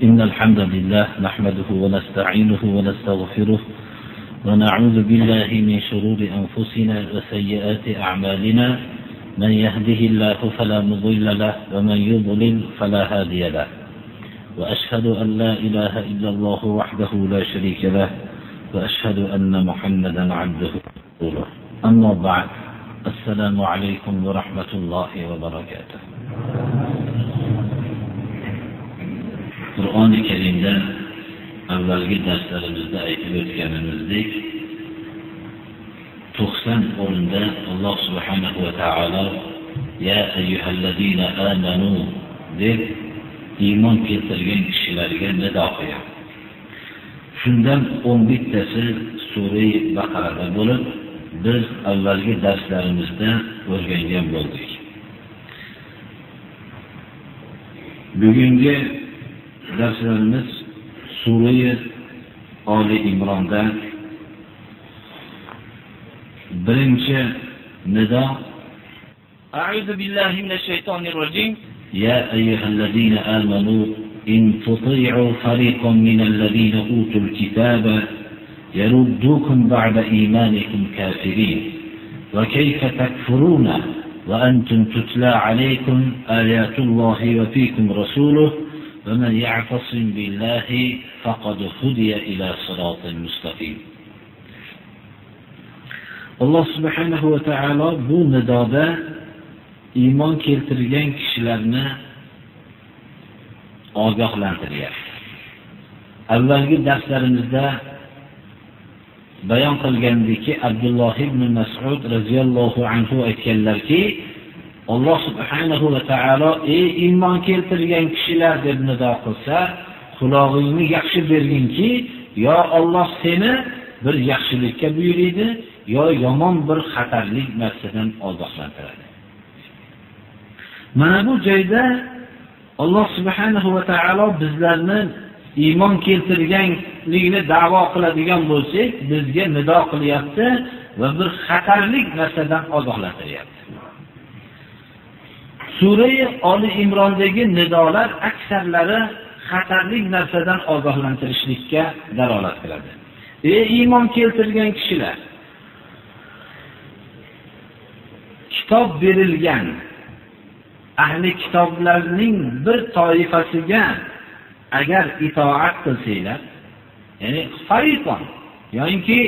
إن الحمد لله نحمده ونستعينه ونستغفره ونعوذ بالله من شرور أنفسنا وسيئات أعمالنا من يهده الله فلا مضل له ومن يضلل فلا هادي له وأشهد أن لا إله إلا الله وحده لا شريك له وأشهد أن محمدا عبده ورسوله أما بعد السلام عليكم ورحمة الله وبركاته. Qur'oni Karimda avvalgi darslarimizda aytib o'tganimizdek 90 o'rinda Alloh subhanahu va taolo ya ayyuhallazina amanu deb iymon keltirgan kishilarga nido qilyapti. Shundan 11tasi sura Baqarada bo'lib, biz avvalgi darslarimizda o'rgangan bo'ldik. Bugungi darslarimiz sura Oli Imronda birinchi nido. A'udhu billahi minash shaytonir rojim. Ya ayyuhallazina amanu in tuti'u fariqan minallazina utul kitaba yaruddukum ba'da imanikum kafirin wa kayfa takfuruna wa antum tutla alaykum ayatullahi wa fiikum rasuluhu ومن يعتصم بالله فقد هدي إلى صراط مستقيم. Alloh subhanahu va taolo bu nidoda iymon keltirgan kishilarni ogohlantiryapti. Avvalgi darslarimizda bayon qilgandiki, Abdulloh ibn Mas'ud radhiyallohu anhu aytganlarki, Alloh subhanahu va taolo ey iymon keltirgan kishilar deb nido qilsa, qulog'ingni yaxshi berginki, yo Alloh seni bir yaxshilikka buyuradi, yo yomon bir xatarli narsadan ogohlantiradi. Mana bu joyda Alloh subhanahu va taolo bizlarni iymon keltirganligini da'vo qiladigan bo'lsak, bizga nido qilyapti va bir xatarli narsadan ogohlantiryapti. Sura Oli Imrondagi nidolar aksarlari xatarli narsadan ogohlantirishlikka dalolat qiladi. Ey iymon keltirgan kishilar, kitob berilgan ahli kitoblarning bir toifasiga agar itoat qilsanglar, ya'ni fariqon, yoinki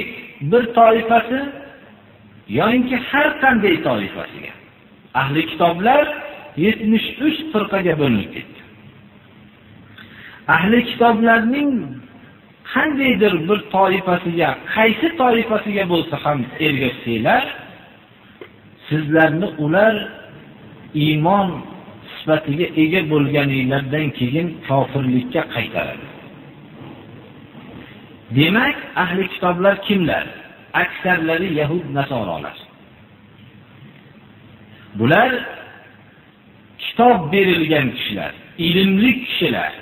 bir toifasi, yoinki har qanday toifasiga. Ahli kitoblar 73 firqaga bo'linib ketdi. Ahli kitoblarning qandaydir bir toifasiga, qaysi toifasiga bo'lsa ham ergashsanglar, sizlarni ular iymon sifatiga ega bo'lganinglardan keyin kofirlikka qaytaradi. Demak, ahli kitoblar kimlar? Aksarlari yahud nasorolar. Bular kitob berilgan kishilar, ilmli kishilar.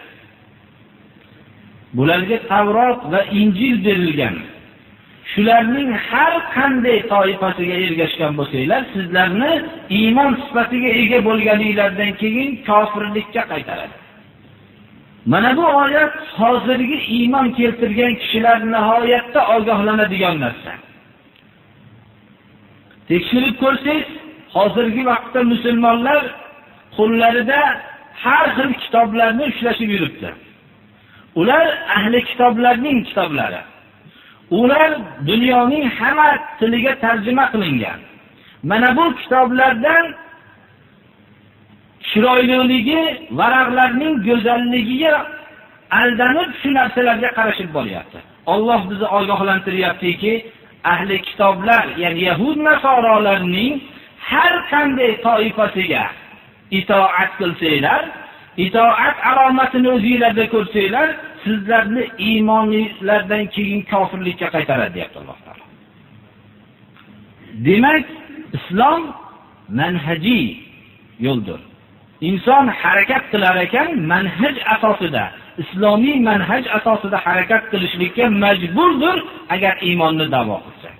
Bularga Tavrot va Injil berilgan. Shularning har qanday toifasiga ergashgan bo'lsanglar, sizlarni iymon sifatiga ega bo'lganinglardan keyin kofirlikka qaytaradi. Mana bu oyat hozirgi iymon keltirgan kishilar nihoyatda ogohlanadigan narsa. Tekshirib ko'rsangiz, hozirgi vaqtda musulmonlar qo'llarida har xil kitoblarni ushlashib yuribdi. Ular ahli kitoblarning kitoblari. Ular dunyoning hamma tiliga tarjima qilingan. Mana bu kitoblardan chiroyliligi, varaqlarning go'zalligiga aldanib shu narsalarga qarashib boryapti. Alloh bizni ogohlantiryaptiki, ahli kitoblar, ya'ni yahud nasorolarning har qanday toifasiga itoat qilsanglar, itoat alomatini o'zingizlarda ko'rsanglar, sizlarni iymoningizlardan keyin kofirlikka qaytaradi, deyapti Alloh taolo. Demak, islom manhajiy yo'ldir. Inson harakat qilar ekan, manhaj asosida, islomiy manhaj asosida harakat qilishlikka majburdir agar iymonni da'vo qilsa.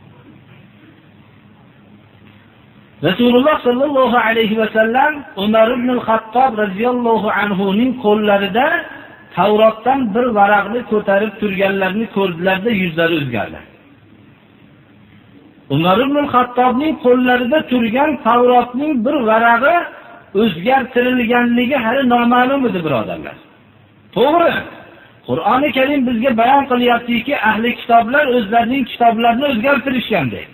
Rasululloh sallallohu alayhi va sallam Umar ibn al-Xattob radhiyallohu anhu ning qo'llarida Tavrotdan bir varaqni ko'tarib turganlarni ko'rdilarda yuzlari o'zgardi. Umar ibn Xattobning qo'llarida turgan Tavrotning bir varag'i o'zgartirilganligi hali noma'lum edi, birodarlar. To'g'ri. Qur'oni Karim bizga bayon qilyaptiki, ahli kitoblar o'zlarining kitoblarini o'zgartirishgan deydi.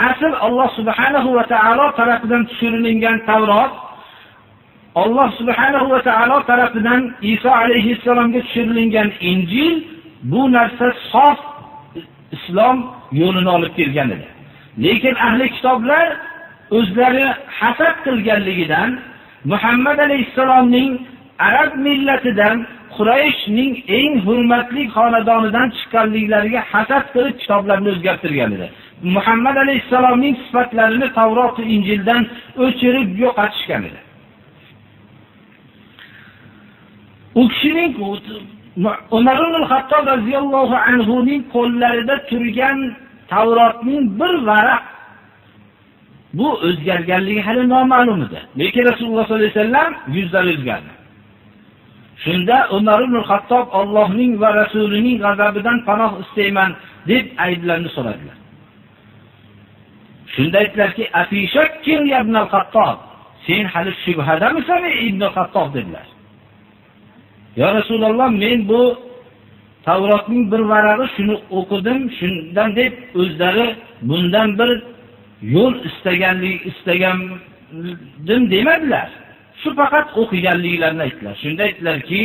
Asl Alloh subhanahu va taolo tarafidan tushirilgan Tavrot, Alloh subhanahu va taolo tarafidan Iso alayhissalomga tushirilgan Injil, bu narsa sof islom yo'lini olib kelgan edi. Lekin ahli kitoblar o'zlari hasad qilganligidan Muhammad alayhissalomning arab millatidan, Qurayshning eng hurmatli xonadonidan chiqqanliklariga hasad qilib kitoblarni o'zgartirgan edi. Muhammad alayhissalomning sifatlarini Tavrot va Injildan o'chirib yo'qotishgan edi. U kishining Umar ibn Xattob radhiyallohu anhu ning qo'llarida turgan Tavrotning bir varaq bu o'zgarganligi hali noma'lum edi. Lekin Rasululloh sollallohu alayhi vasallam yuzlari o'zgardi. Shunda Umar ibn Xattob Allohning va rasulining g'azabidan panoh istayman deb ayblarni so'radilar. Shunda aytdilarki, "Afi shakkin ya ibn al-Xattob, sen hali shubhadamisan ey ibn al-Xattob?" dedilar. Ya Rasululloh, men bu Tavrotning bir varag'i shuni o'qidim, shundan deb o'zlari bundan bir yo'l istagandim demadilar. Shu faqat o'qiganliklarini aytdilar. Shunda aytdilarki,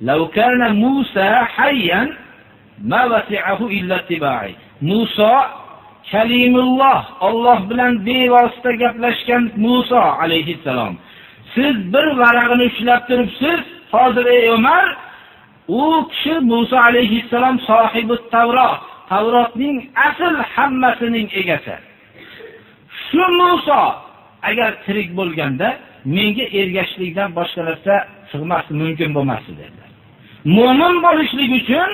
"Law kana Musa hayyan ma wasi'ahu illa ittiba'i." Musa Kalimulloh, Alloh bilan bevosita gaplashgan Musa alayhissalom. Siz bir varag'ini ushlab turibsiz, hozir ey Umar, u kishi Musa alayhissalom sohibi Tavrot, Tavrotning asl hammasining egasi. Shu Musa agar tirik bo'lganda menga ergashishlikdan boshqa narsa sig'mas, mumkin bo'lmas dedilar. Mo'min bo'lishlik uchun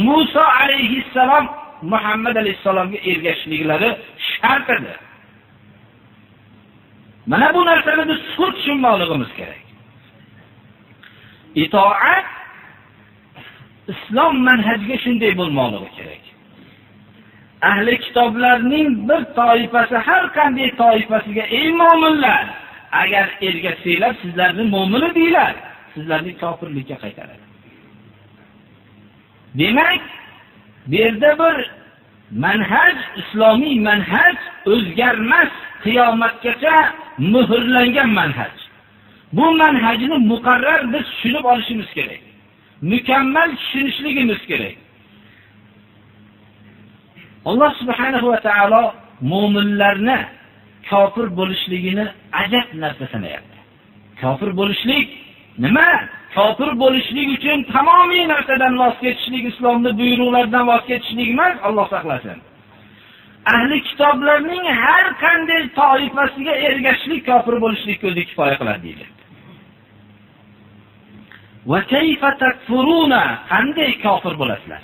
Musa alayhissalom Muhammad alayhissalomga ergashishliklari shart edi. Mana bu narsani biz chuqur tushunmoqligimiz kerak. Itoat islom manhajiga shunday bo'lmoqligi kerak. Ahli kitoblarning bir toifasi har qanday toifasiga ey mo'minlar, agar ergashsanglar sizlarni mo'min deylar, sizlarni kofirlikka qaytaradi. Demak, bu yerda bir manhaj, islomiy manhaj o'zgarmas, qiyomatgacha muhrlangan manhaj. Bu manhajni muqarrar biz tushunib olishimiz kerak. Mukammal tushunishligimiz kerak. Alloh subhanahu va taolo mo'minlarni kofir bo'lishligini ajab narsa sanayapti. Kofir bo'lishlik nima? Kofir bo'lishlik uchun tamomiy narsadan voz kechishlik, islomning buyruqlaridan voz kechishlik emas, Alloh saqlasin. Ahli kitoblarning har qanday toifasiga ergashishlik kofir bo'lishlik o'zi kifoya qiladi deydi. Va kayfa takfuruna? Qanday kofir bo'lasizlar?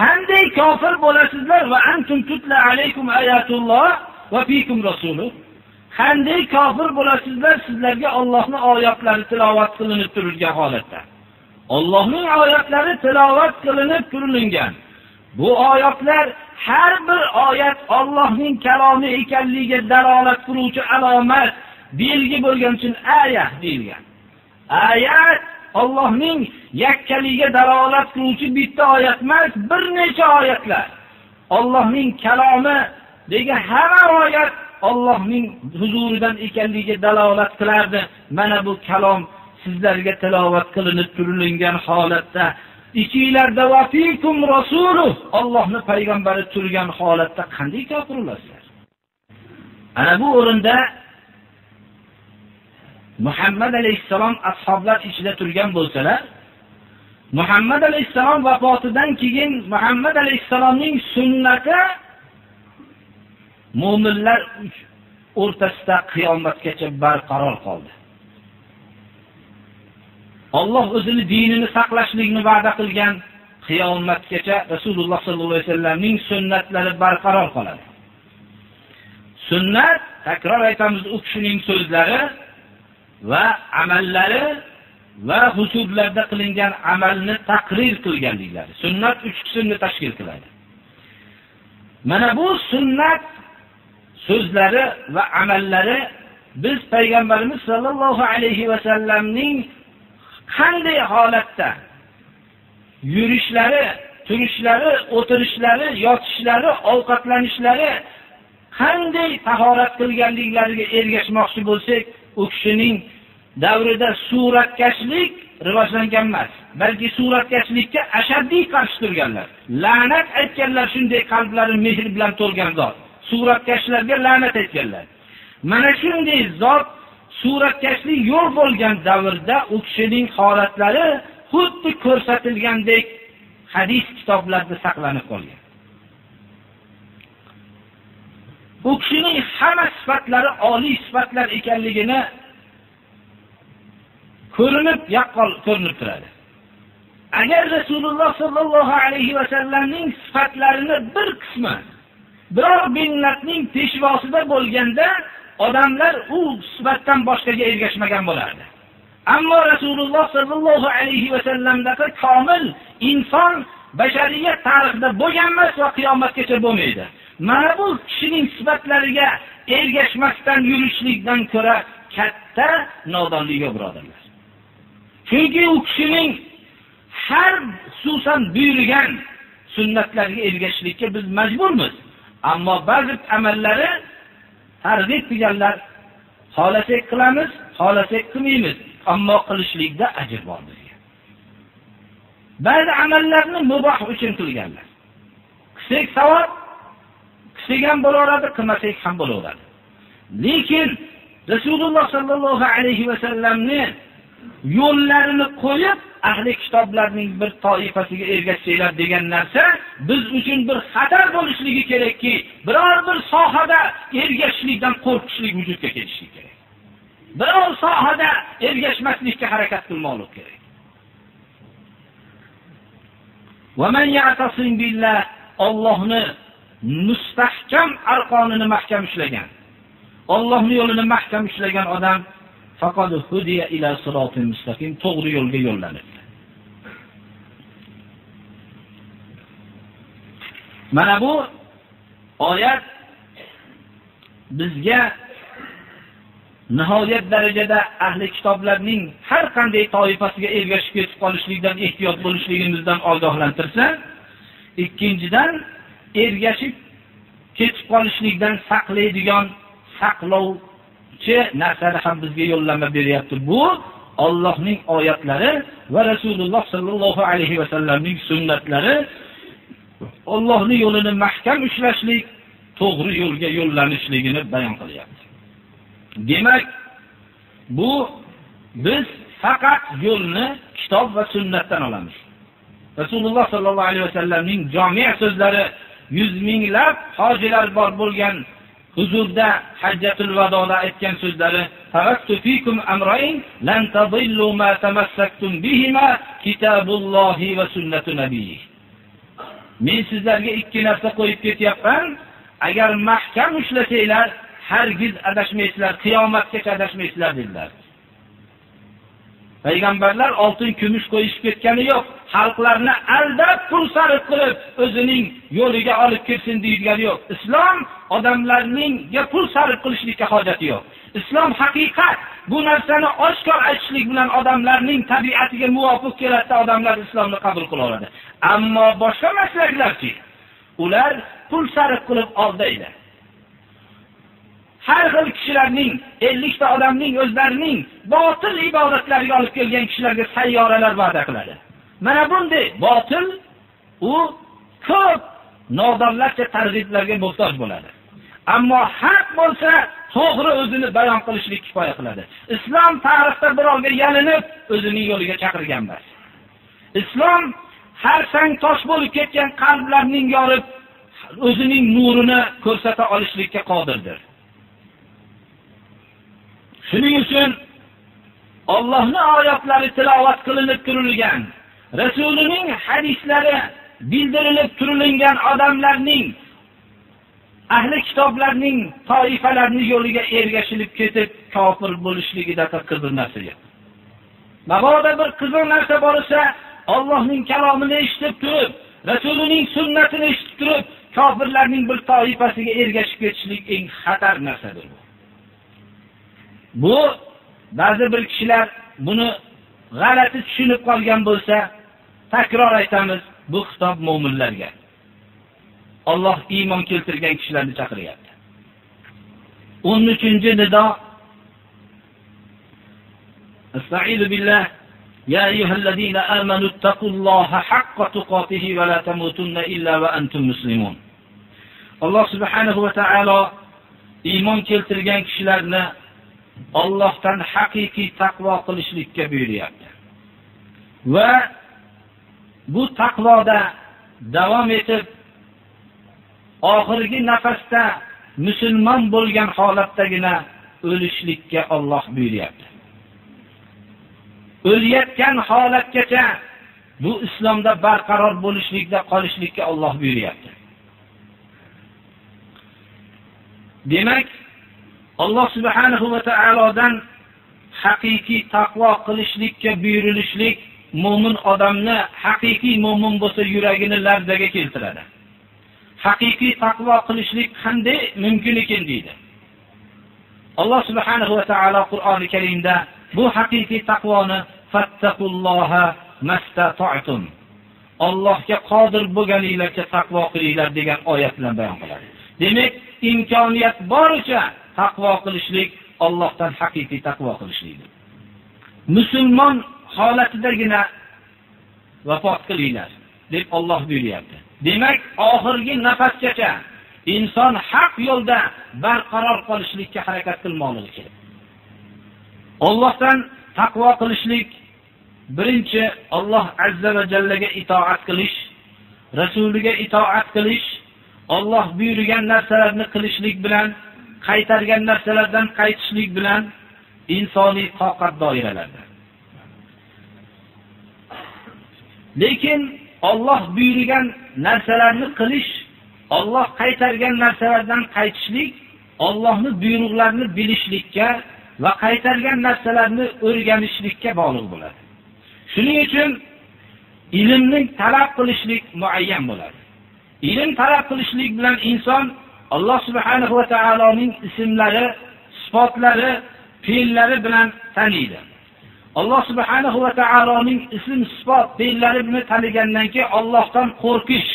Qanday kofir bo'lasizlar? Va antum tutla alaykum ayatulloh va fikum rasuluh. Qanday kofir bo'lasizlar sizlarga Allohning oyatlari tilovat qilinib turilgan holatda? Allohning oyatlari tilovat qilinib turilgan. Bu oyatlar har bir oyat Allohning kalomi ekanligiga dalolat qiluvchi alomat, belgi bo'lgan uchun ayat deyilgan. Ayat Allohning yakkaligiga dalolat qiluvchi bitta oyat emas, bir necha oyatlar. Allohning kalomi degan hamma oyat Allohning huzuridan ekanligiga dalolat qilardi. Mana bu kalom sizlarga tilovat qilinib turilgan holatda, ichinglarda va fikum rasuluh, Allohning payg'ambari turgan holatda qanday kofir bo'lasizlar? Ana bu o'rinda Muhammad alayhissalom ashoblar ichida turgan bo'lsalar, Muhammad alayhissalom vafotidan keyin Muhammad alayhissalomning sunnati mo'minlar o'rtasida qiyomatgacha barqaror qoldi. Alloh o'zini dinini saqlashlikni va'da qilgan, qiyomatgacha Rasululloh sollallohu alayhi vasallamning sunnatlari barqaror qoladi. Sunnat, takror aytamiz, u kishining so'zlari va amallari va huzurlarda qilingan amalni taqrir qilganliklari. Sunnat uch qismni tashkil qiladi. Mana bu sunnat so'zlari va amallari biz payg'ambarimiz sollallohu alayhi va sallamning qanday holatda yurishlari, turishlari, o'tirishlari, yotishlari, ovqatlanishlari, qanday tahorat qilganliklariga ergashmoqchi bo'lsak, u kishining davrida suratkashlik rivojlangan emas, balki suratkashlikka ashaddiy qarshi turganlar. La'nat aytganlar, shunday qalblari mehr bilan to'lgan zot. Suratkashlarga la'nat aytganlar. Mana shunday zot suratkashlik yo'q bo'lgan davrda u kishining holatlari xuddi ko'rsatilgandek hadis kitoblarida saqlanib qolgan. U kishining hamma sifatlari oliy sifatlar ekanligini ko'rinib, yaqqol ko'rinib turadi. Agar Rasululloh sallallohu alayhi va sallamning sifatlarini bir qismi biror millatning peshvosida bo'lganda, odamlar u sifatdan boshqaga ergashmagan bo'lardi. Ammo Rasululloh sallallohu alayhi va sallamdagi komil inson bashariyat tarixida bo'lgan emas va qiyomatgacha bo'lmaydi. Mana bu kishining sifatlariga ergashmasdan yurishlikdan ko'ra katta nodonlik yo'q, birodarlar. Chunki u kishining har xususan buyurgan sunnatlarga ergashishlikka biz majburmiz. Ammo ba'zi amallari targ'ib qilganlar, xohlasak qilamiz, xohlasak qilmaymiz, ammo qilishlikda ajr bor bizga. Ba'zi amallarni muboh uchun qilganlar. Qilsak savob, qilsak ham bo'laveradi, qilmasak ham bo'laveradi. Lekin Rasululloh sallallohu alayhi va sallamni yo'llarini qo'yib ahli kitoblarning bir toifasiga ergashsanglar degan narsa biz uchun bir xatar bo'lishligi kerakki, biror bir sohada ergashishlikdan qo'rqishlik vujudga kelishi kerak. Biror sohada ergashmaslikka harakat qilmoqlik kerak. Va man ya'tasim billah, Allohni mustahkam arqonini mahkam ushlagan, Allohning yo'lini mahkam ushlagan odam faqad hudiya ila siratin mustaqim, to'g'ri yo'lga yo'llanadi. Mana bu oyat bizga nihoyat darajada ahli kitoblarning har qanday toifasiga ergashib ketib qolishlikdan ehtiyot bo'lishligimizdan ogohlantirsa, ikkinchidan ergashib ketib qolishlikdan saqlaydigan saqlovchi narsani ham bizga yo'llanma beryapti. Bu Allohning oyatlari va Rasululloh sallallohu alayhi va sallamning sunnatlari Allohning yo'lini mahkam ushlashlik, to'g'ri yo'lga yo'llanishligini bayon qilyapti. Demak, bu biz faqat yo'lni kitob va sunnatdan olamiz. Rasululloh sallallohu alayhi va sallamning jami' so'zlari yuz minglab hojilar bor bo'lgan huzurda Hajjatul Vadoda aytgan so'zlari: "Taraktu fikum amrayn lan tadillu ma tamassaktum bihima kitabullohi va sunnatu nabiyyi." Men sizlarga ikki narsa qo'yib ketyapman, agar mahkam ushlasanglar hargiz adashmaysizlar, qiyomatgacha adashmaysizlar dedilar. Payg'ambarlar oltin kumush qo'yishib ketgani yo'q, xalqlarni aldab pul sarf qilib o'zining yo'liga olib kirsin deyilgani yo'q. Islom odamlarning pul sarf qilishlikka hojati yo'q. Islom haqiqat. Bu narsani oshkor aytishlik bilan odamlarning tabiatiga muvofiq keladi, odamlar islomni qabul qila oladi. Ammo boshqa maslaklarchi, ular pul sarf qilib aldaydi. Har xil kishilarning, 50 ta odamning o'zlarining botil ibodatlariga olib kelgan kishilarga sayyoralar va'da qiladi. Mana bunday botil u ko'p nodonlarcha targ'iblarga muhtoj bo'ladi. Ammo haq bo'lsa, to'g'ri o'zini bayon qilishlik kifoya qiladi. Islom tarixda birovga yalinib o'zining yo'liga chaqirgan emas. Islom har sang tosh bo'lib ketgan qalblarning yorib o'zining nurini ko'rsata olishlikka qodirdir. Shuning uchun Allohning oyatlari tilovat qilinib turilgan, Rasulining hadislari bildirilib turilgan odamlarning ahli kitoblarning toifalarining yo'liga ergashilib ketib kofir bo'lishligida bir narsa yo'q. Mabodo bir qiziq narsa bo'lsa, Allohning kalomini eshitib turib, Rasulining sunnatini eshitib turib, kofirlarning bir toifasiga ergashib ketishlik eng xatar narsadir bu. Bu ba'zi bir kishilar buni g'alati tushunib qolgan bo'lsa, takror aytamiz, bu xitob mo'minlarga. Alloh iymon keltirgan kishilarni chaqiryapti. 13-nido. Estaizu billah. Ya ayyuhallazina amanu ittaqulloha haqqa tuqatihi va la tamutunna illa va antum muslimun. Alloh subhanahu va taolo iymon keltirgan kishilarni Allohdan haqiqiy taqvo qilishlikka buyuryapti. Va bu taqvoda davom etib oxirgi nafasda musulmon bo'lgan holatdagina o'lishlikka Alloh buyuryapti. O'layotgan holatgacha bu islomda barqaror bo'lishlikda qolishlikka Alloh buyuryapti. Demak, Alloh subhanahu va taolodan haqiqiy taqvo qilishlikka buyurilishlik mo'min odamni haqiqiy mo'min bo'lsa yuragini larzaga keltiradi. Haqiqiy taqvo qilishlik qanday mumkin ekan deydi. Alloh subhanahu va taolo Qur'oni Karimda bu haqiqiy taqvoni fattaqulloha mastata'tum. Allohga qodir bo'lganinglarcha taqvo qilinglar degan oyat bilan bayon qiladi. Demak, imkoniyat boricha taqvo qilishlik Allohdan haqiqiy taqvo qilishlikdir. Musulmon holatidagina vafot qilinglar deb Alloh buyuryapti. Demak, oxirgi nafasgacha inson haq yo'lda barqaror qolishlikka harakat qilmoqligi kerak. Allohdan taqvo qilishlik birinchi Alloh azza va jallaga itoat qilish, rasuliga itoat qilish, Alloh buyurgan narsalarni qilishlik bilan, qaytargan narsalardan qaytishlik bilan insoniy toqat doiralarida. Lekin Alloh buyurgan narsalarni qilish, Alloh qaytargan narsalardan qaytishlik, Allohning buyruqlarini bilishlikka va qaytargan narsalarni o'rganishlikka bog'liq bo'ladi. Shuning uchun ilmni talab qilishlik muayyan bo'ladi. Ilm talab qilishlik bilan inson Alloh subhanahu va taoloning ismlari, sifatlari, fe'llari bilan taniydi. Alloh subhanahu va taoloning ism, sifat, fe'llari bilan tanigandan keyin Allohdan qo'rqish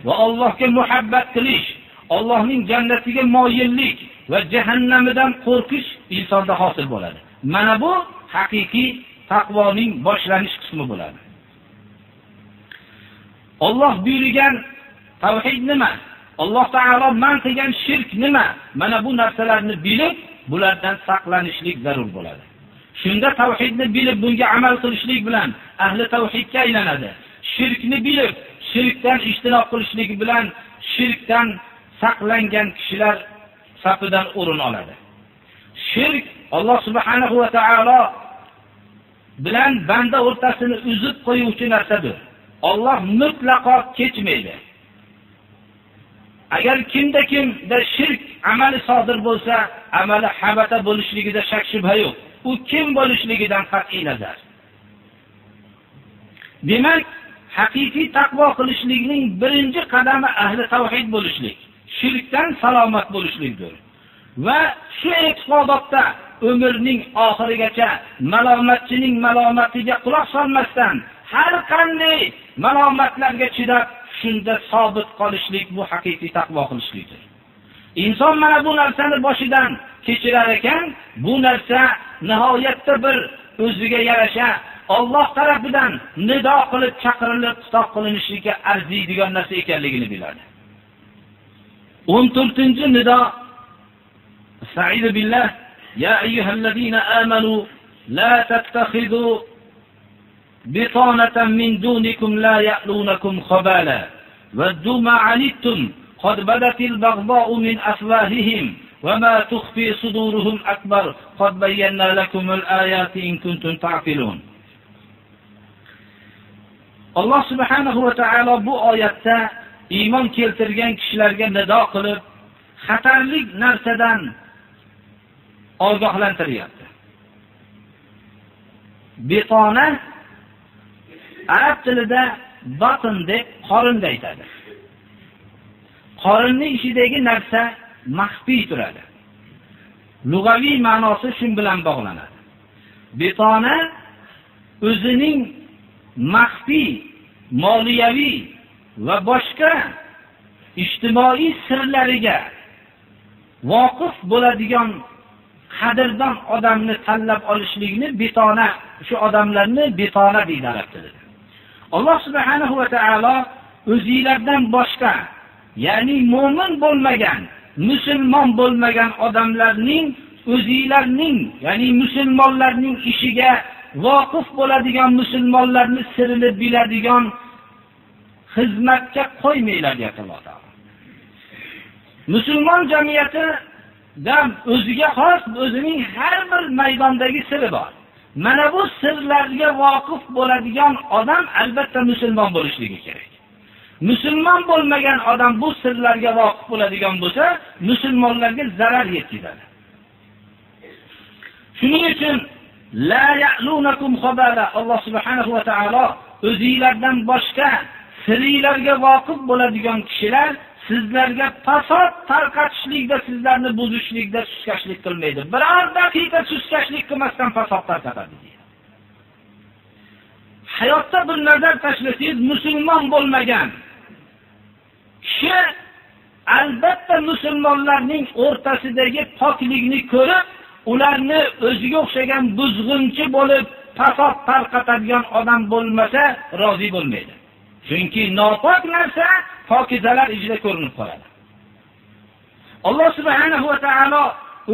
va Allohga muhabbat qilish, Allohning jannatiga moyillik va jahannamidan qo'rqish insonda hosil bo'ladi. Mana bu haqiqiy taqvoning boshlanish qismi bo'ladi. Alloh buyurgan tavhid nima? Alloh taolo man qilgan shirk nima? Mana bu narsalarni bilib, bulardan saqlanishlik zarur bo'ladi. Shunda tavhidni bilib, bunga amal qilishlik bilan ahli tavhidga aylanadi. Shirkni bilib, shirkdan ijtinob qilishlik bilan shirkdan saqlangan kishilar safidan o'rin oladi. Shirk Alloh subhanahu va taolo bilan banda o'rtasini uzib qo'yuvchi narsadir. Alloh mutlaqo kechmaydi. Agar kimda kimda shirk amali sodir bo'lsa, amali habata bo'lishligida shak shubha yo'q. U kim bo'lishligidan qat'iy nazar. Demak, haqiqiy taqvo qilishlikning birinchi qadami ahli tavhid bo'lishlik, shirkdan salomat bo'lishlikdir. Va shu e'tiqodda umrning oxirigacha malomatchining malomatiga quloq solmasdan har qanday malomatlarga chidab shunda sobit qolishlik bu haqiqiy taqvo qilishlikdir. Inson mana bu narsani boshidan kechirar ekan, bu narsa nihoyatda bir o'ziga yarasha Alloh tarafidan nido qilib chaqirilib xitob qilinishiga arziydigan narsa ekanligini biladi. 14-nido. Estaizu billah. Ya ayyuhallazina amanu la tattakhizu bitonatan min dunikum la ya'lunakum khabala waddu ma 'anittum qad badatil baghdha'u min afwahihim wa ma tukhfi suduruhum akbar qad bayyana lakumul ayati in kuntum ta'qilun. Alloh subhanahu va taolo bu oyatda iymon keltirgan kishilarga nido qilib, xatarli narsadan ogohlantiryapti. Bitona arab tilida batn deb qorinda aytadi. Qorinning ichidagi narsa maxfiy turadi. Lug'aviy ma'nosi shun bilan bog'lanadi. Bitona o'zining maxfiy, moliyaviy va boshqa ijtimoiy sirlariga voqif bo'ladigan qadrdon odamni tanlab olishlikni bitona, shu odamlarni bitona deydi arab tilida. Alloh subhanahu va taolo o'zinglardan boshqa, ya'ni mo'min bo'lmagan, musulmon bo'lmagan odamlarning o'zinglarning, ya'ni musulmonlarning ishiga voqif bo'ladigan, musulmonlarni sirini biladigan xizmatga qo'ymanglar deyapti Alloh taolo. Musulmon jamiyatidan o'ziga xos o'zining har bir maydondagi siri bor. Mana bu sirlarga voqif bo'ladigan odam albatta musulmon bo'lishligi kerak. Musulmon bo'lmagan odam bu sirlarga voqif bo'ladigan bo'lsa, musulmonlarga zarar yetkazadi. Shuning uchun la ya'lunakum khabala, Alloh subhanahu va taolo o'zinglardan boshqa sirlarga voqif bo'ladigan kishilar sizlarga fasod tarqatishlikda, sizlarni buzishlikda suskashlik qilmaydi. Biror daqiqa suskashlik qilmasdan fasod tarqatadi deydi. Hayotda bir nazar tashlasangiz, musulmon bo'lmagan kishi albatta musulmonlarning o'rtasidagi poklikni ko'rib, ularni o'ziga o'xshagan buzg'unchi bo'lib fasod tarqatadigan odam bo'lmasa rozi bo'lmaydi. Chunki nopok narsa pokizalar ichida ko'rinib qoladi. Alloh subhanahu va taolo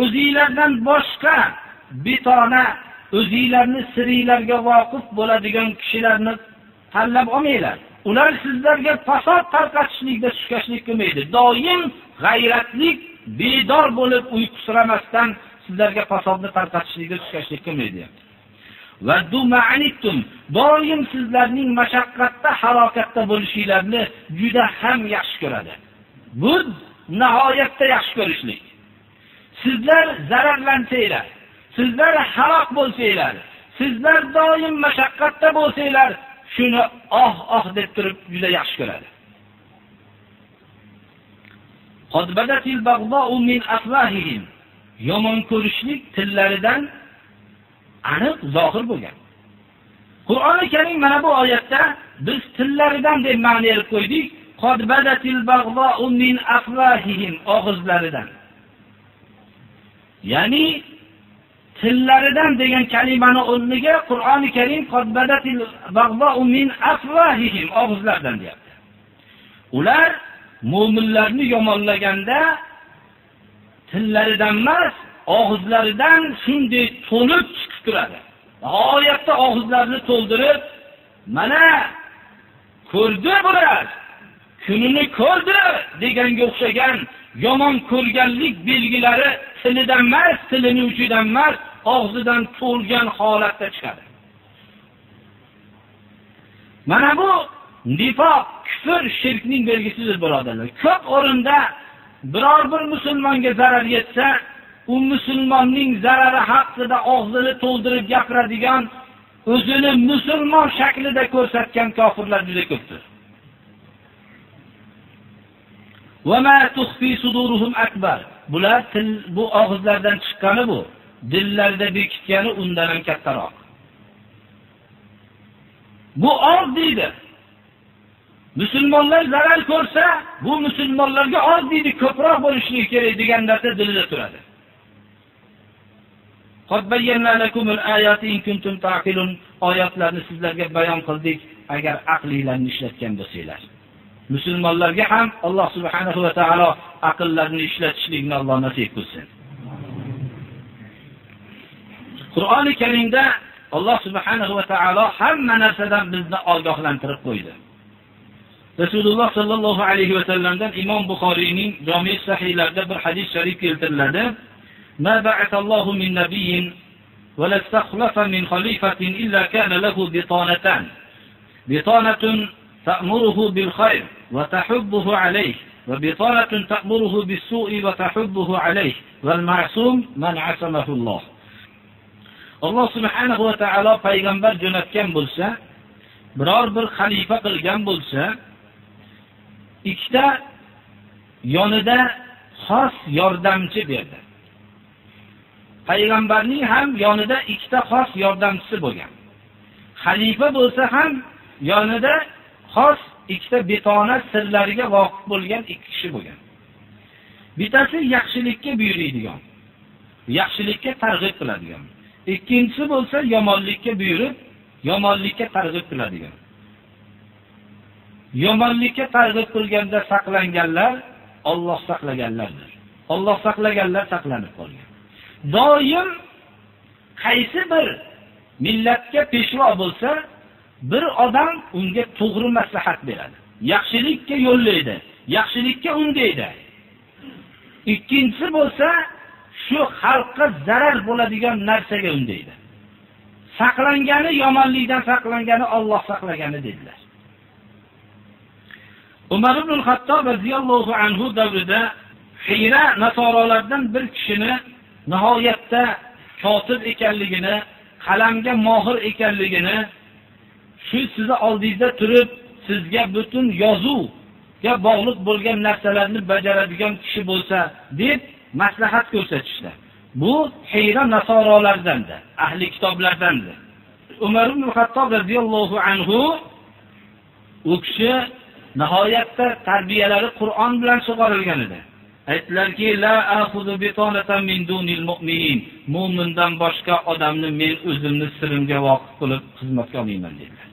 o'zinglardan boshqa bitona, o'zinglarni siringlarga voqif bo'ladigan kishilarni tanlab olmanglar. Ular sizlarga fasod tarqatishlikda suskashlik qilmaydi. Doim g'ayratlik, bedor bo'lib uyqusiramasdan sizlarga fasodni tarqatishlikda suskashlik qilmaydi. Vaddu ma'anittum, doim sizlarning mashaqqatda, halokatda bo'lishinglarni juda ham yaxshi ko'radi. Bu nihoyatda yaxshi ko'rishlik. Sizlar zararlansanglar, sizlar halok bo'lsanglar, sizlar doim mashaqqatda bo'lsanglar, shuni oh oh deb turib juda yaxshi ko'radi. Qad badatil bag'da'u min afwahihim, yomon ko'rishlik tillaridan aniq zohir bo'lgan. Qur'oni Karim mana bu oyatda biz tillaridan deb ma'no berib qo'ydik. Qad badatil bag'da'u min afwahihim, og'izlaridan. Ya'ni tillaridan degan kalimani o'rniga Qur'oni Karim qad badatil bag'da'u min afwahihim, og'izlaridan deyapti. Ular mu'minlarni yomonlaganda tillaridan emas, og'izlaridan shunday to'lib chiqib turadi. G'oyatda og'izlarini to'ldirib, mana ko'rdi bular, kunini ko'rdi deganga o'xshagan yomon ko'rganlik belgilari tilidan emas, tilini uchidan emas, og'zidan to'lgan holatda chiqadi. Mana bu nifoq, kufr, shirkning belgisidir, birodarlar. Ko'p o'rinda biror bir musulmonga zarar yetsa, u musulmonning zarari haqida og'zini to'ldirib gapiradigan, o'zini musulmon shaklida ko'rsatgan kofirlar juda ko'pdir. Va ma tukhfi suduruhum akbar. Bular til, bu og'izlardan chiqqani bu, dillarda bekitgani undan ham kattaroq. Bu oz deydi. Musulmonlar zarar ko'rsa, bu musulmonlarga oz deydi, ko'proq bo'lishligi kerak degan narsa dilda turadi. Qad bayyana lakumul ayati in kuntum ta'qilun, oyatlarni sizlarga bayon qildik agar aqlinglarni ishlatgan bo'lsanglar. Musulmonlarga ham Alloh subhanahu va taolo aqllarini ishlatishlikni Alloh nasib qilsin. Qur'oni Karimda Alloh subhanahu va taolo hamma narsadan bizni ogohlantirib qo'ydi. Rasululloh sallallohu alayhi va sallamdan Imom Buxoriyning Jami' sahihlarida bir hadis sharif keltiriladi. Ma ba'atallohu min nabiyyin va la istakhlafa min khalifatin illa kana lahu bitanatan. Bitanatun ta'muruhu bil khayr va tahubbuhu alayhi va bitanatun ta'muruhu bis su'i va tahubbuhu alayhi wal ma'sum man 'asamahu Alloh. Alloh subhanahu va taolo payg'ambar jo'natgan bo'lsa, biror bir xalifa qilgan bo'lsa, ikkita yonida xos yordamchi berdi. Payg'ambarning ham yonida ikkita xos yordamchisi bo'lgan. Xalifa bo'lsa ham yonida xos ikkita betona sirlariga voqif bo'lgan ikki kishi bo'lgan. Bittasi yaxshilikka buyuradigan, yaxshilikka targ'ib qiladigan. Ikkinchisi bo'lsa yomonlikka buyurib, yomonlikka targ'ib qiladigan. Yomonlikka targ'ib qilganda saqlanganlar Alloh saqlaganlardir. Alloh saqlaganlar saqlanib qolgan. Doim qaysi bir millatga peshvo bo'lsa, bir odam unga to'g'ri maslahat beradi. Yaxshilikka yo'llaydi, yaxshilikka undaydi. Ikkinchisi bo'lsa, shu xalqqa zarar bo'ladigan narsaga undaydi. Saqlangani yomonlikdan saqlangani Alloh saqlagani dedilar. Umar ibn Xattob radhiyallohu anhu davrida Hira nasorolardan bir kishini nihoyatda kotib ekanligini, qalamga mohir ekanligini, shu sizni oldingizda turib, sizga butun yozuvga bog'liq bo'lgan narsalarni bajaradigan kishi bo'lsa deb maslahat ko'rsatishdi. Bu Hira nasorolardandir, ahli kitoblardandir. Umar ibn Xattob radhiyallohu anhu u kishi nihoyatda tarbiyalari Qur'on bilan sug'orilgan edi. Aytdilarki, la axuzu bitonatan min dunil mu'minin. Mu'mindan boshqa odamni men o'zimni sirimga voqif qilib xizmatga olmayman dedilar.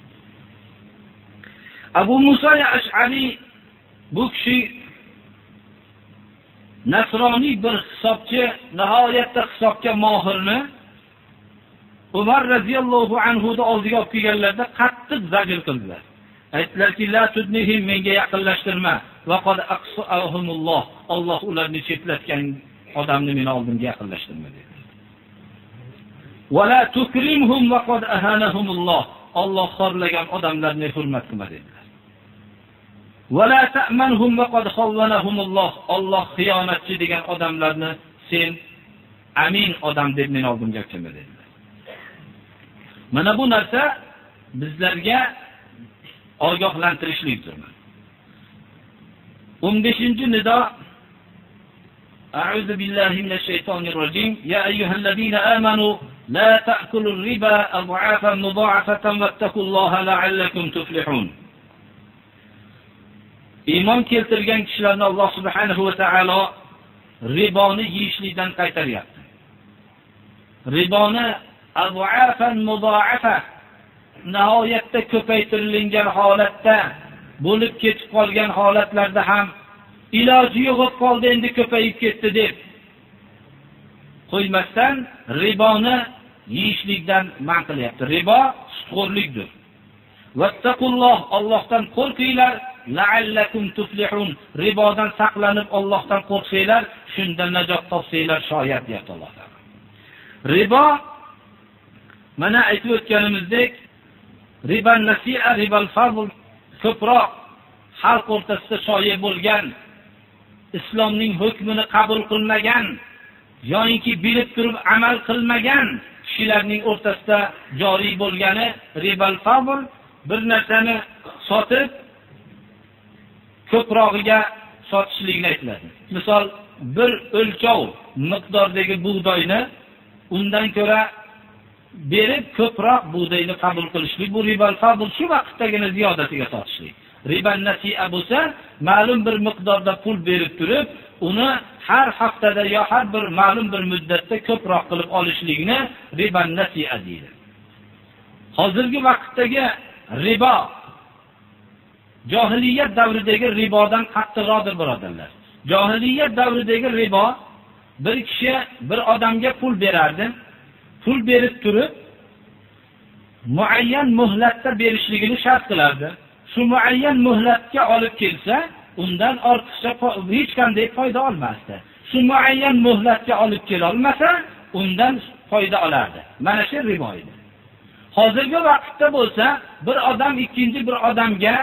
Abu Musa Ash'ari bu kishi nasroniy bir hisobchi, nihoyatda hisobga mohirni Umar radhiyallohu anhu da oldiga olib kelganlarida qattiq zajr qildilar. Aytdilarki, la tudnihim, menga yaqinlashtirma. Va qad aqsahumulloh. Alloh ularni chetlatgan odamni meni oldimga yaqinlashtirma dedi. Va la tukrimhum va qad ahanahumulloh. Alloh xorlagan odamlarni hurmat qilma dedilar. Va la ta'manhum va qad khawwanahumulloh. Alloh xiyonatchi degan odamlarni sen amin odam deb meni oldimga kelma dedilar. Mana bu narsa bizlarga ogohlantirishlikdir. 15-nido A'udhu billahi minash shaytonir rojim. Ya ayyuhallazina amanu la ta'kulur riba ad'afan mudha'afatan wattaqulloha la'allakum tuflihun. Iymon keltirgan kishilarni Alloh subhanahu va taolo riboni yeyishlikdan qaytaryapti. Riboni ad'afan mudha'afa nihoyatda ko'paytirilgan holatda bo'lib ketib qolgan holatlarda ham iloji yo'q bo'lib qoldi, endi ko'payib ketdi deb qo'ymasdan riboni yeyishlikdan man qilyapti. Ribo sutxo'rlikdir. Vattaqulloh, Allohdan qo'rqinglar, la'allakum tuflihun. Ribodan saqlanib Allohdan qo'rqsanglar, shunda najot topsanglar shoyat deyapti Alloh taolo. Ribo mana aytib o'tganimizdek riba nasi'a, ribal fadl ko'proq xalq o'rtasida shoyi bo'lgan, islomning hukmini qabul qilmagan yoinki bilib turib amal qilmagan kishilarning o'rtasida joriy bo'lgani ribal fadl, bir narsani sotib ko'prog'iga sotishlikni aytiladi. Misol, bir o'lchov miqdordagi bug'doyni undan ko'ra berib ko'proq bug'doyni qabul qilishlik, bu ribal fadl, shu vaqtdagina ziyodasiga sotishlik. Riba nasi'a bo'lsa, ma'lum bir miqdorda pul berib turib, uni har haftada yo har bir ma'lum bir muddatda ko'proq qilib olishlikni riba nasi'a deyiladi. Hozirgi vaqtdagi ribo johiliyat davridagi ribodan qattiqroqdir, birodarlar. Johiliyat davridagi ribo, bir kishi bir odamga pul berardi. Pul berib turib muayyan muhlatda berishligini shart qilardi. Shu muayyan muhlatga olib kelsa, undan ortiqcha hech qanday foyda olmasdi. Shu muayyan muhlatga olib kela olmasa, undan foyda olardi. Mana shu ribo edi. Hozirgi vaqtda bo'lsa, bir odam ikkinchi bir odamga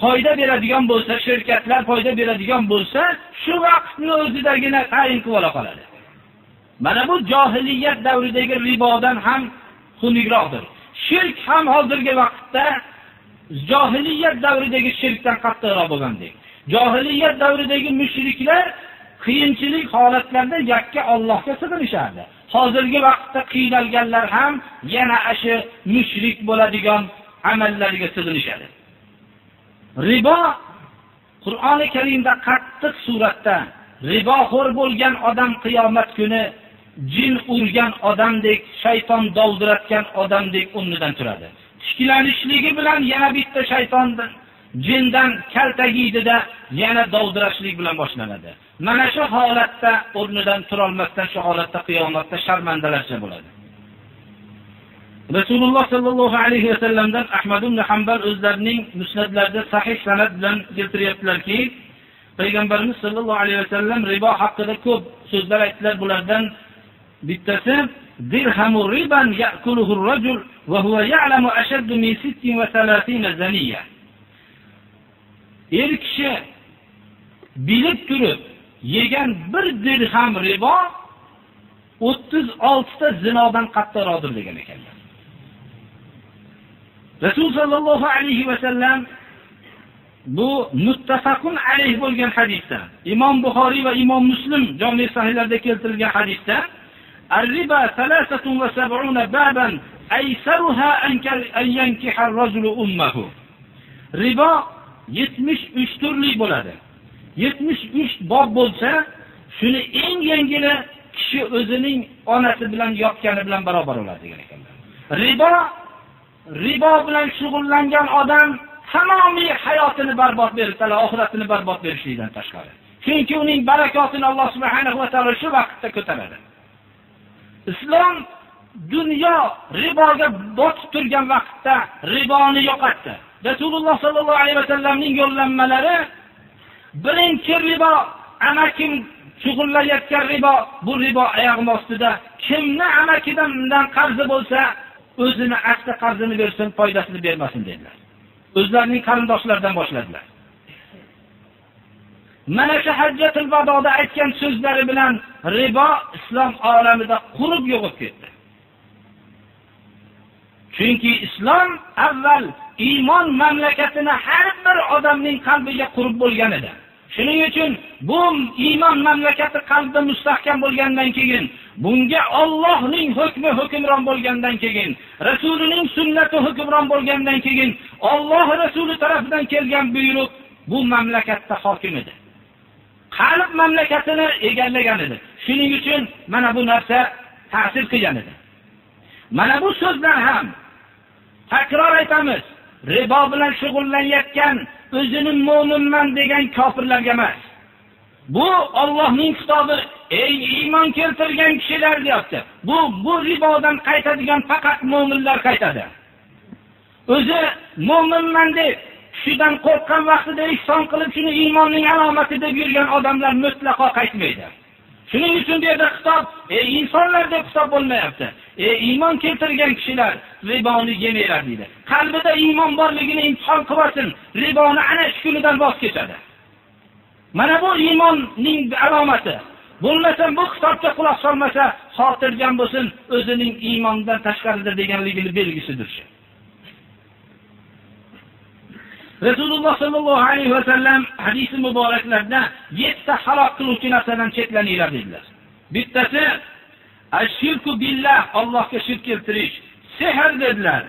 foyda beradigan bo'lsa, shirkatlar foyda beradigan bo'lsa, shu vaqtni o'zidagina tayin qilib ola qoladi. Mana bu johiliyat davridagi ribodan ham xunukroqdir. Shirk ham hozirgi vaqtda johiliyat davridagi shirkdan qattiqroq bo'lgandek. Johiliyat davridagi mushriklar qiyinchilik holatlarda yakka Allohga sig'inishardi. Hozirgi vaqtda qiynalganlar ham yana shu mushrik bo'ladigan amallarga sig'inishadi. Ribo Qur'oni Karimda qattiq suratda riboxo'r bo'lgan odam qiyomat kuni jin urgan odamdek, shayton dovdiratgan odamdek o'rnidan turadi. Tiklanishligi bilan yana bitta shaytondan, jindan kaltagiydi-da, yana dovdirashlik bilan boshlanadi. Mana shu holatda o'rnidan turolmasdan shu holatda qiyomatda sharmandalarcha bo'ladi. Rasululloh sallallohu alayhi va sallamdan Ahmad ibn Hanbal o'zlarining musnadlarida sahih sanad bilan keltiryaptilarki, Payg'ambarimiz sallallohu alayhi va sallam ribo haqida ko'p so'zlar aytdilar. Bulardan bittasi dirhamu riban ya'kuluhu ar-rajul va huwa ya'lamu ashaddu min 36 zaniya. Er kishi bilib turib yegan bir dirham ribo 36 ta zinodan qattiqroqdir degan ekanlar. Rasul sallallohu alayhi va sallam bu muttafaqun alayh bo'lgan hadisda, Imom Buxoriy va Imom Muslim jami sahihlarida keltirilgan hadisda ar-riba 73 baban aysaruha an yankiha ar-rajulu ummuhu. Ribo 73 turli bo'ladi. 73 bob bo'lsa, shuni eng yengili kishi o'zining onasi bilan yotgani bilan barobar bo'ladi degan ekanlar. Ribo bilan shug'ullangan odam tamomiy hayotini barbod berib, oxiratini barbod berishlikdan tashqari. Chunki uning barakotini Alloh subhanahu va taolo shu vaqtda ko'taradi. Islom dunyo riboga botib turgan vaqtda riboni yo'qotdi. Rasululloh sallallohu alayhi vasallamning yo'llanmalari birinchi ribo, amakim shug'ullanayotgan ribo, bu ribo oyog'im ostida. Kimni amakidan qarzi bo'lsa, o'zini asli qarzini bersin, foydasini bermasin dedilar. O'zlarining qarindoshlaridan boshladilar. Mana shu Hajjatul Vadoda aytgan so'zlari bilan ribo islom olamida qurib yo'qolib ketdi. Chunki islom avval iymon mamlakatini har bir odamning qalbiga qurib bo'lgan edi. Shuning uchun bu iymon mamlakati qalbda mustahkam bo'lgandan keyin, bunga Allohning hukmi hukmron bo'lgandan keyin, Rasulining sunnati hukmron bo'lgandan keyin, Alloh Rasuli tarafidan kelgan buyruq bu mamlakatda hokim edi. Qalb mamlakatini egallagan edi. Shuning uchun mana bu narsa ta'sir qilgan edi. Mana bu so'zlar ham takror aytamiz, ribo bilan shug'ullanayotgan o'zini mo'minman degan kofirlarga emas. Bu Allohning kitobi, ey iymon keltirgan kishilar deyapti. Bu ribodan qaytadigan faqat mo'minlar qaytadi. O'zi mo'minman deb kishidan qo'rqqan vaqtida ihson qilib shuni iymonning alomati deb yurgan odamlar mutlaqo qaytmaydi. Shuning uchun bu yerda xitob, ey insonlar deb xitob bo'lmayapti. Ey iymon keltirgan kishilar riboni yemanglar deydi. Qalbida iymon borligini imtihon qilsin, riboni ana shu kunidan voz kechadi. Mana bu iymonning alomati. Bo'lmasa bu xitobga quloq solmasa, xotirjam bo'lsin, o'zining iymondan tashqarida deganligini belgisidir shu. Rasululloh sallallohu alayhi va sallam hadisi muboraklarda 7 ta halok qiluvchi narsadan chetlaninglar dedilar. Bittasi ash-shirku billah, Allohga shirk keltirish, sehr dedilar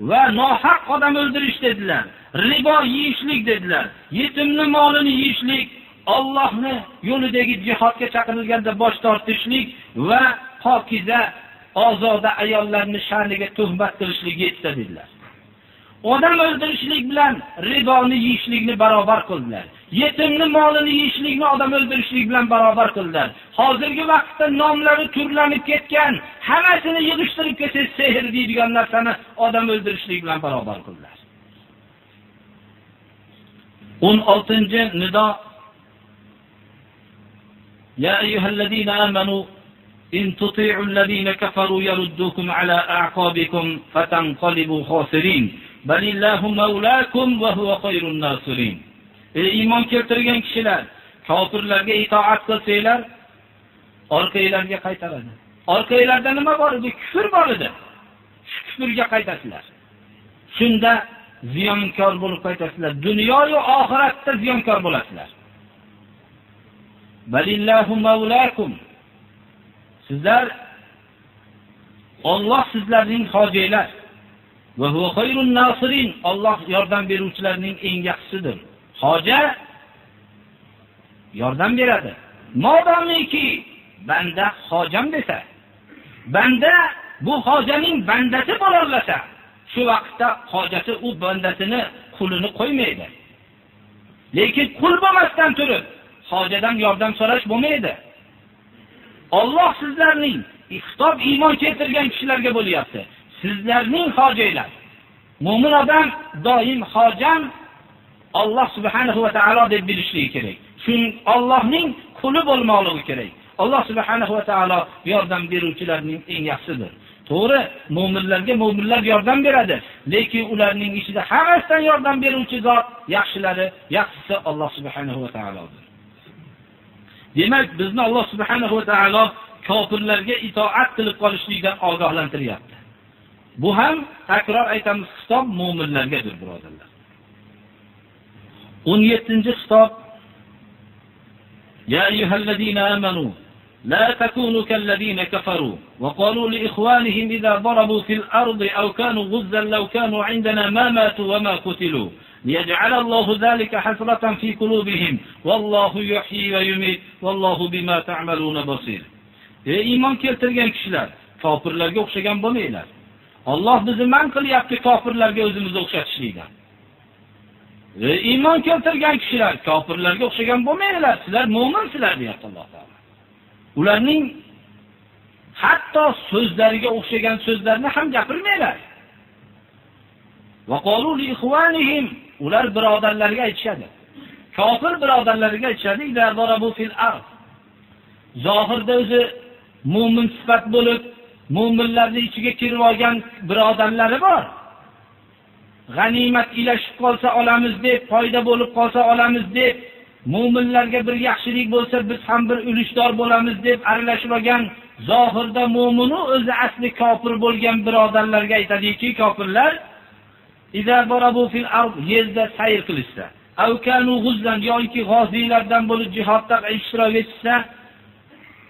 va nohaq odam o'ldirish dedilar, ribo yeyishlik dedilar, yetimning molini yeyishlik, Allohning yo'lidagi jihodga chaqirilganda bosh tortishlik va pokiza ozoda ayollarning sha'niga tuhmat qilishlik 7 ta dedilar. Odam o'ldirishlik bilan riboni yeyishlikni barobar qildilar. Yetimning molini yeyishlikni odam o'ldirishlik bilan barobar qildilar. Hozirgi vaqtda nomlari turlanib ketgan, hammasini yig'ishtirib ketsa sehr deydigan narsani odam o'ldirishlik bilan barobar qildilar. 16-nido Ya ayyuhallazina amanu in tuti'u allazina kafaru yaruddukum ala a'qabikum fatanqalibu khosirin. Balillahu mawlakum va huwa khayrun nasirin. Ey iymon keltirgan kishilar, kofirlarga itoat qilsanglar, Orqanglarga qaytaradi. Orqanglarda nima bor edi? Kufr bor edi. Shu kufrga qaytasizlar. Shunda ziyonkor bo'lib qaytasizlar. Dunyo va oxiratda ziyonkor bo'lasizlar. Balillahu mavlakum. Sizlar Alloh sizlarning hojiylar. Va huwa khayrun nasirin. Alloh yordam beruvchilarning eng yaxshisidir. Hoja yordam beradi. Modomiki banda hojam desa, banda bu hojaning bandasi bo'la olsa, shu vaqtda hojasi u bandasini, qulini qo'ymaydi. Lekin qul bo'lmasdan turib hojadan yordam so'rash bo'lmaydi. Alloh sizlarning xitob iymon keltirgan kishilarga bo'lyapti. Sizlarning hojanglar. Mo'min odam doim hojam Alloh subhanahu va taolo deb bilishligi kerak. Chunki Allohning quli bo'lmoqligi kerak. Alloh subhanahu va taolo yordam beruvchilarning eng yaxshisidir. To'g'ri, mo'minlarga mo'minlar yordam beradi, lekin ularning ichida hammasidan yordam beruvchi zot yaxshilari, yaxshisi Alloh subhanahu va taolodir. Demak, bizni Alloh subhanahu va taolo kofirlarga itoat qilib qolishlikdan ogohlantiryapti. Bu ham takror aytamiz, xitob mo'minlargadir, birodarlar. 17-xitob: Ya ayyuhallazina amanu la takunu kallazina kafaru wa qalu li ikhwanihim idha darabu fil ardi aw kanu ghuzzan law kanu indana ma matu wa ma qutilu liyaj'ala Allahu dhalika hasratan fi qulubihim wallohu yuhyi va yumit wallohu bima ta'maluna basir. Ey iymon keltirgan kishilar, kofirlarga o'xshagan bo'lmanglar. Alloh bizni man qilyapti kofirlarga o'zimizni o'xshatishlikdan. Ey iymon keltirgan kishilar, kofirlarga o'xshagan bo'lmanglar, sizlar mo'minsizlar deyapti Alloh taolo. Ularning hatto so'zlariga o'xshagan so'zlarni ham gapirmanglar. Va qalu li ikhwanihim, ular birodarlariga aytishadi. Kofir birodarlariga aytishadi, idza darabu fil ard. Zohirda o'zi mo'min sifat bo'lib, mo'minlarning ichiga kirib olgan birodarlari bor. G'animat ilashib qolsa olamiz deb, foyda bo'lib qolsa olamiz deb, mo'minlarga bir yaxshilik bo'lsa biz ham bir ulushdor bo'lamiz deb aralashib olgan zohirda mo'minu o'zi asli kofir bo'lgan birodarlarga aytadiki, kofirlar idza darabu fil ard, yerda sayr qilishsa, aw kanu g'uzzan, yoki g'oziylardan bo'lib jihodda ishtirok etishsa,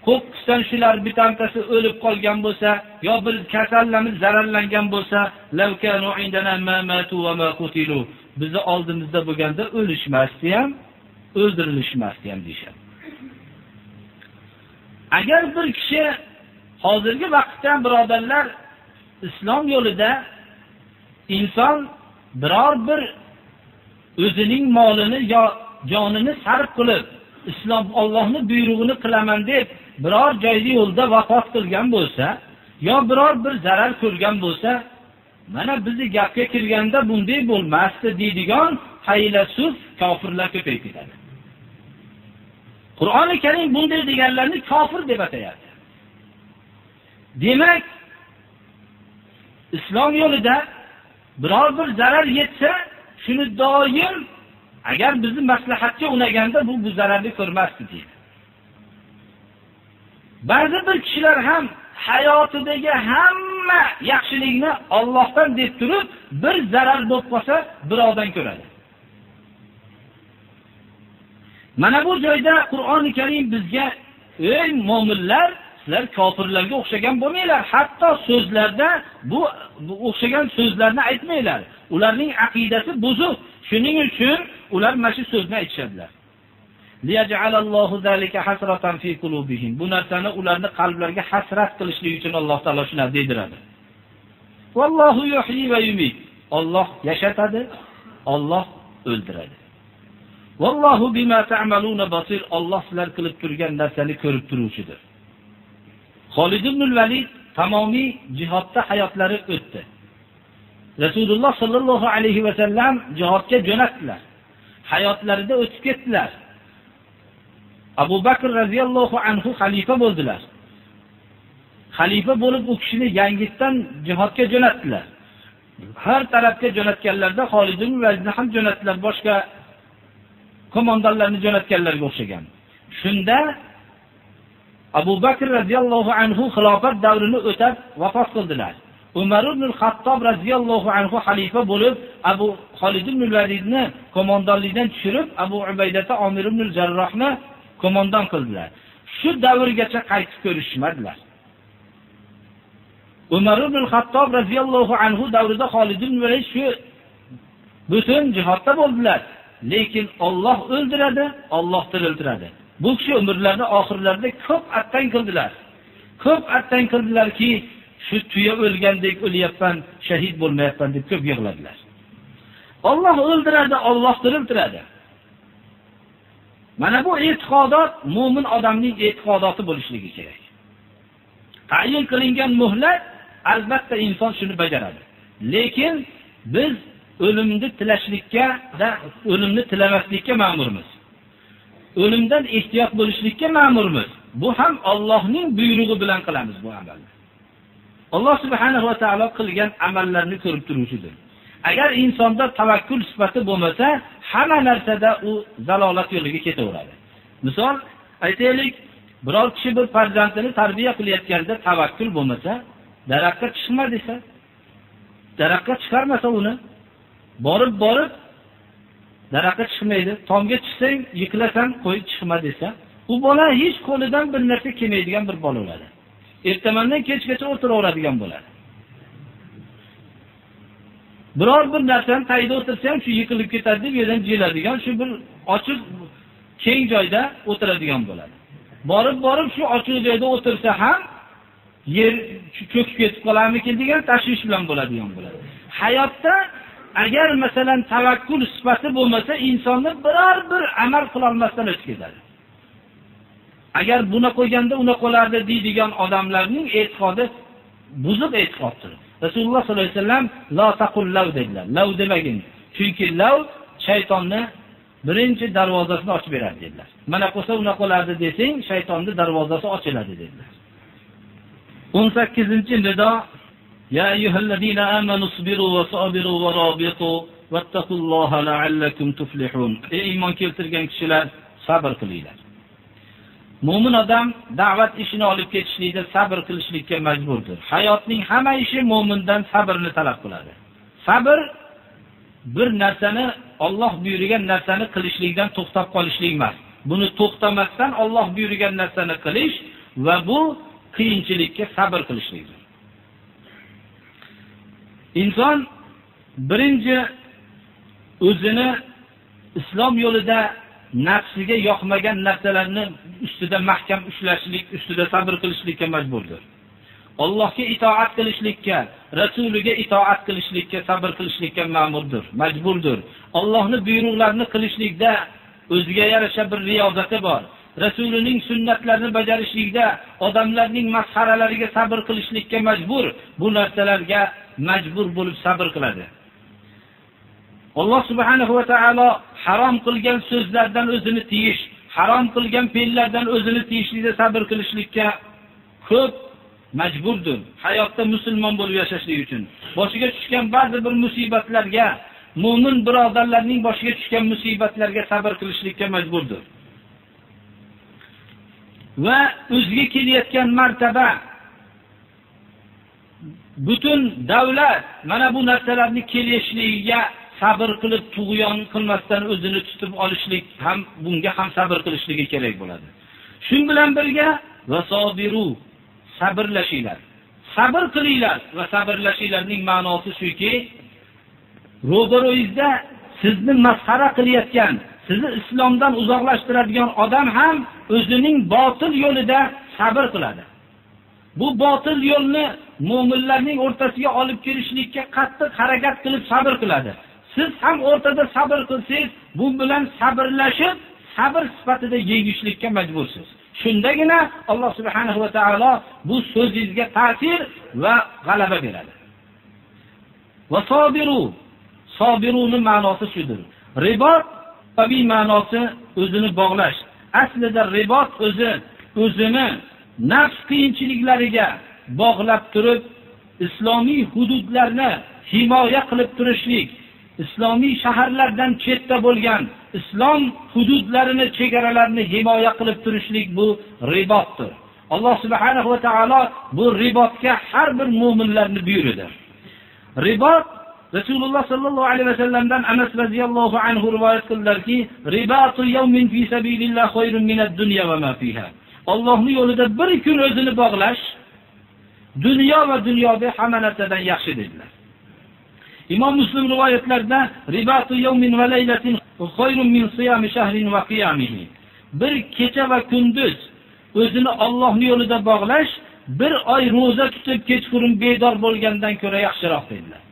qo'qqisdan shular bitantasi o'lib qolgan bo'lsa, yo bir kasallanib zararlangan bo'lsa, law kanu indana ma matu va ma qutilu, bizni oldimizda bo'lganda o'lishmasdi ham, o'ldirilishmasdi ham deyshadi. Agar bir kishi hozirgi vaqtda birodarlar islom yo'lida inson biror bir o'zining molini yo jonini sarf qilib islom Allohning buyrug'ini qilaman deb biror joyda yo'lda vafot qilgan bo'lsa, yo biror bir zarar ko'rgan bo'lsa, mana bizni gapga kirganda bunday bo'lmasdi deydigan faylasuf kofirlar ko'payib ketadi. Qur'oni Karim bunday deganlarni kofir deb atayapti. Demak, islom yo'lida biror bir zarar yetsa, shuni doim agar bizni maslahatga unaganda bu zararni ko'rmasdi deydi. Ba'zi bir kishilar ham hayotidagi hamma yaxshilikni Allohdan deb turib, bir zarar bo'lib qolsa, birovdan ko'radi. Mana bu joyda Qur'oni Karim bizga: "Ey mo'minlar, sizlar kofirlarga o'xshagan bo'lmanglar, hatto so'zlarda bu o'xshagan so'zlarni aytmanglar. Ularning aqidasi buzuq. Shuning uchun ular mana shu so'zni aytishadilar. Liyaj'alallohu zalika hasratan fi qulubihim. Bu narsani ularning qalblariga hasrat qilishlik uchun Alloh taolo shuni dediradi. Vallohu yuhyi va yumit. Alloh yashatadi, Alloh o'ldiradi. Vallohu bima ta'maluna basir. Alloh sizlar qilib turgan narsani ko'rib turuvchidir. Xolid ibn Valid tamomiy jihodda hayotlari o'tdi. Rasululloh sallallohu alayhi va sallam jihodga jo'natdilar. Hayotlarida o'tib ketdilar. Abu Bakr radhiyallohu anhu xalifa bo'ldilar. Xalifa bo'lib u kishini yangitdan jihodga jo'natdilar. Har tarafga jo'natganlarda Xolid ibn Validni ham jo'natdilar, boshqa qo'mondonlarni jo'natganlarga o'xshagan. Shunda Abu Bakr radhiyallohu anhu xilofat davrini o'tab vafot qildilar. Umar ibn al-Xattob radhiyallohu anhu xalifa bo'lib, Abu Xolid ibn Validni qo'mondonlikdan tushirib, Abu Ubaydata Omir ibn al-Jarrohni qo'mondon qildilar. Shu davrgacha qaytib ko'rishmadilar. Umar ibn al-Xattob radhiyallohu anhu davrida Xolid ibn Valid shu butun jihodda bo'ldilar. Lekin Alloh o'ldiradi, Alloh tiriltiradi. Bu kishi umrlarini oxirlarida ko'p attang qildilar. Ko'p attang qildilarki, shu tuya o'lgandek o'lyapman, shahid bo'lmayapman deb ko'p yig'ladilar. Alloh o'ldiradi, Alloh tiriltiradi. Mana bu e'tiqodot mo'min odamning e'tiqodoti bo'lishligi kerak. Ta'yin qilingan muhlat albatta inson shuni bajaradi. Lekin biz o'limni tilashlikka va o'limni tilamaslikka ma'murmiz. O'limdan ehtiyot bo'lishlikka ma'murmiz. Bu ham Allohning buyrug'i bilan qilamiz bu amalni. Alloh subhanahu va taolo qilgan amallarni ko'rib turuvchidir. Agar insonda tavakkul sifati bo'lmasa, hamma narsada u zalolat yo'liga ketaveradi. Misol aytaylik, biror kishi bir farzandini tarbiya qilayotganda tavakkul bo'lmasa, daraxtga chiqma desa, daraxtga chiqarmasa uni, borib daraxtga chiqmaydi, tomga chiqsang yiqilasan, qo'y chiqma desa, u bola hech qo'lidan bir narsa kelmaydigan bir bola bo'ladi. Ertamandan kechgacha o'tiraveradigan bo'ladi. Biror bir narsani tagida o'tirsa ham shu yiqilib ketadi deb yerdan jiladigan, shu bir ochiq keng joyda o'tiradigan bo'ladi. Borib shu ochiq joyda o'tirsa ham yer cho'kib ketib qolarmikin degan tashvish bilan bo'ladigan bo'ladi. Hayotda agar masalan tavakkul sifati bo'lmasa, insonni biror bir amal qila olmasdan o'tib ketadi. Agar buni qo'yganda uni qo'lardi deydigan odamlarning e'tiqodi buzuq e'tiqoddir. Rasululloh sollallohu alayhi vasallam la taqul lav dedilar. Lav demagin. Chunki lav shaytonni birinchi darvozasini ochib beradi dedilar. Mana qo'sa uni qo'lardi desang, shaytonning darvozasi ochiladi dedilar. 18-nido Ya ayyuhallazina amanu isbiru va sabiru va rabitu vattaqulloha la'allakum tuflihun. Ey iymon keltirgan kishilar, sabr qilinglar. Mo'min odam da'vat ishini olib ketishlikda sabr qilishlikka majburdir. Hayotning hamma ishi mo'mindan sabrni talab qiladi. Sabr bir narsani, Alloh buyurgan narsani qilishlikdan to'xtab qolishlik emas. Buni to'xtamasdan Alloh buyurgan narsani qilish va bu qiyinchilikka sabr qilishlikdir. Inson birinchi o'zini islom yo'lida nafsiga yoqmagan narsalarni ustida mahkam ushlashlik, ustida sabr qilishlikka majburdir. Allohga itoat qilishlikka, Rasuliga itoat qilishlikka, sabr qilishlikka ma'murdir, majburdir. Allohning buyruqlarini qilishlikda o'ziga yarasha bir riyozati bor. Rasulining sunnatlarini bajarishlikda odamlarning masxaralariga sabr qilishlikka majbur. Bu narsalarga majbur bo'lib sabr qiladi. Alloh subhanahu va taolo harom qilgan so'zlardan o'zini tiyish, harom qilgan fe'llardan o'zini tiyishlikda sabr qilishlikka ko'p majburdir. Hayotda musulmon bo'lib yashashlik uchun boshiga tushgan ba'zi bir musibatlarga, mo'min birodarlarning boshiga tushgan musibatlarga sabr qilishlikka majburdir. Va o'ziga kelayotgan martaba, butun davlat mana bu narsalarni kelishligiga sabr qilib, tug'yon qilmasdan o'zini tutib olishlik ham, bunga ham sabr qilishligi kerak bo'ladi. Shuning bilan birga vasobiru, sabrlashinglar. Sabr qilinglar va sabrlashinglarning ma'nosi shuki, ro'baro'yingizda sizni masxara qilayotgan, sizni islomdan uzoqlashtiradigan odam ham o'zining botil yo'lida sabr qiladi. Bu botil yo'lni mo'minlarning o'rtasiga olib kelishlikka qattiq harakat qilib sabr qiladi. Siz ham o'rtada sabr qilsangiz, bu bilan sabrlashib, sabr sifatida yengishlikka majbursiz. Shundagina Alloh subhanahu va taolo bu so'zingizga ta'sir va g'alaba beradi. Va sabiru, sabiruni ma'nosi shudir. Ribot tabiiy ma'nosi o'zini bog'lash. Aslida ribot o'zi o'zini nafs qiyinchiliklariga bog'lab turib, islomiy hududlarni himoya qilib turishlik, islomiy shaharlardan chetda bo'lgan islom hududlarini, chegaralarini himoya qilib turishlik bu ribotdir. Alloh subhanahu va taolo bu ribotga har bir mu'minlarni buyurdi. Ribot Rasululloh sallallohu alayhi vasallamdan Anas radhiyallohu anhu rivoyat qildilarki, ribatu yawmin fi sabilillah khayrun minad dunya va ma fiha. Allohning yo'lida bir kun o'zini bog'lash dunyo va dunyoda hamma narsadan yaxshi dedilar. Imom Muslim rivoyatlarida ribatu yawmin va laylatin khayrun min siyami shahrin va qiyamihi. Bir kecha va kunduz o'zini Allohning yo'lida bog'lash bir oy roza tutib kechqurun bedor bo'lgandan ko'ra yaxshiroq dedilar.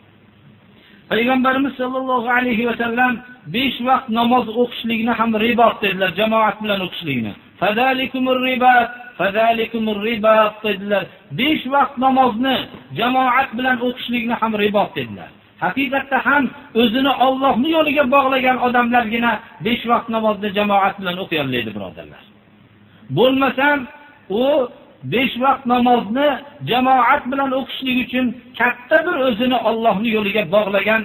Payg'ambarimiz sollallohu alayhi va sallam 5 vaqt namoz o'qishlikni ham ribot dedilar, jamoat bilan o'qishlikni. Fazalikumur ribat, fazalikumur ribat dedilar. 5 vaqt namozni jamoat bilan o'qishlikni ham ribot dedilar. Haqiqatda ham o'zini Allohning yo'liga bog'lagan odamlargina 5 vaqt namozni jamoat bilan o'qiy oladi, birodarlar. Bo'lmasam u 5 vaqt namozni jamoat bilan o'qishlik uchun katta bir o'zini Allohning yo'liga bog'lagan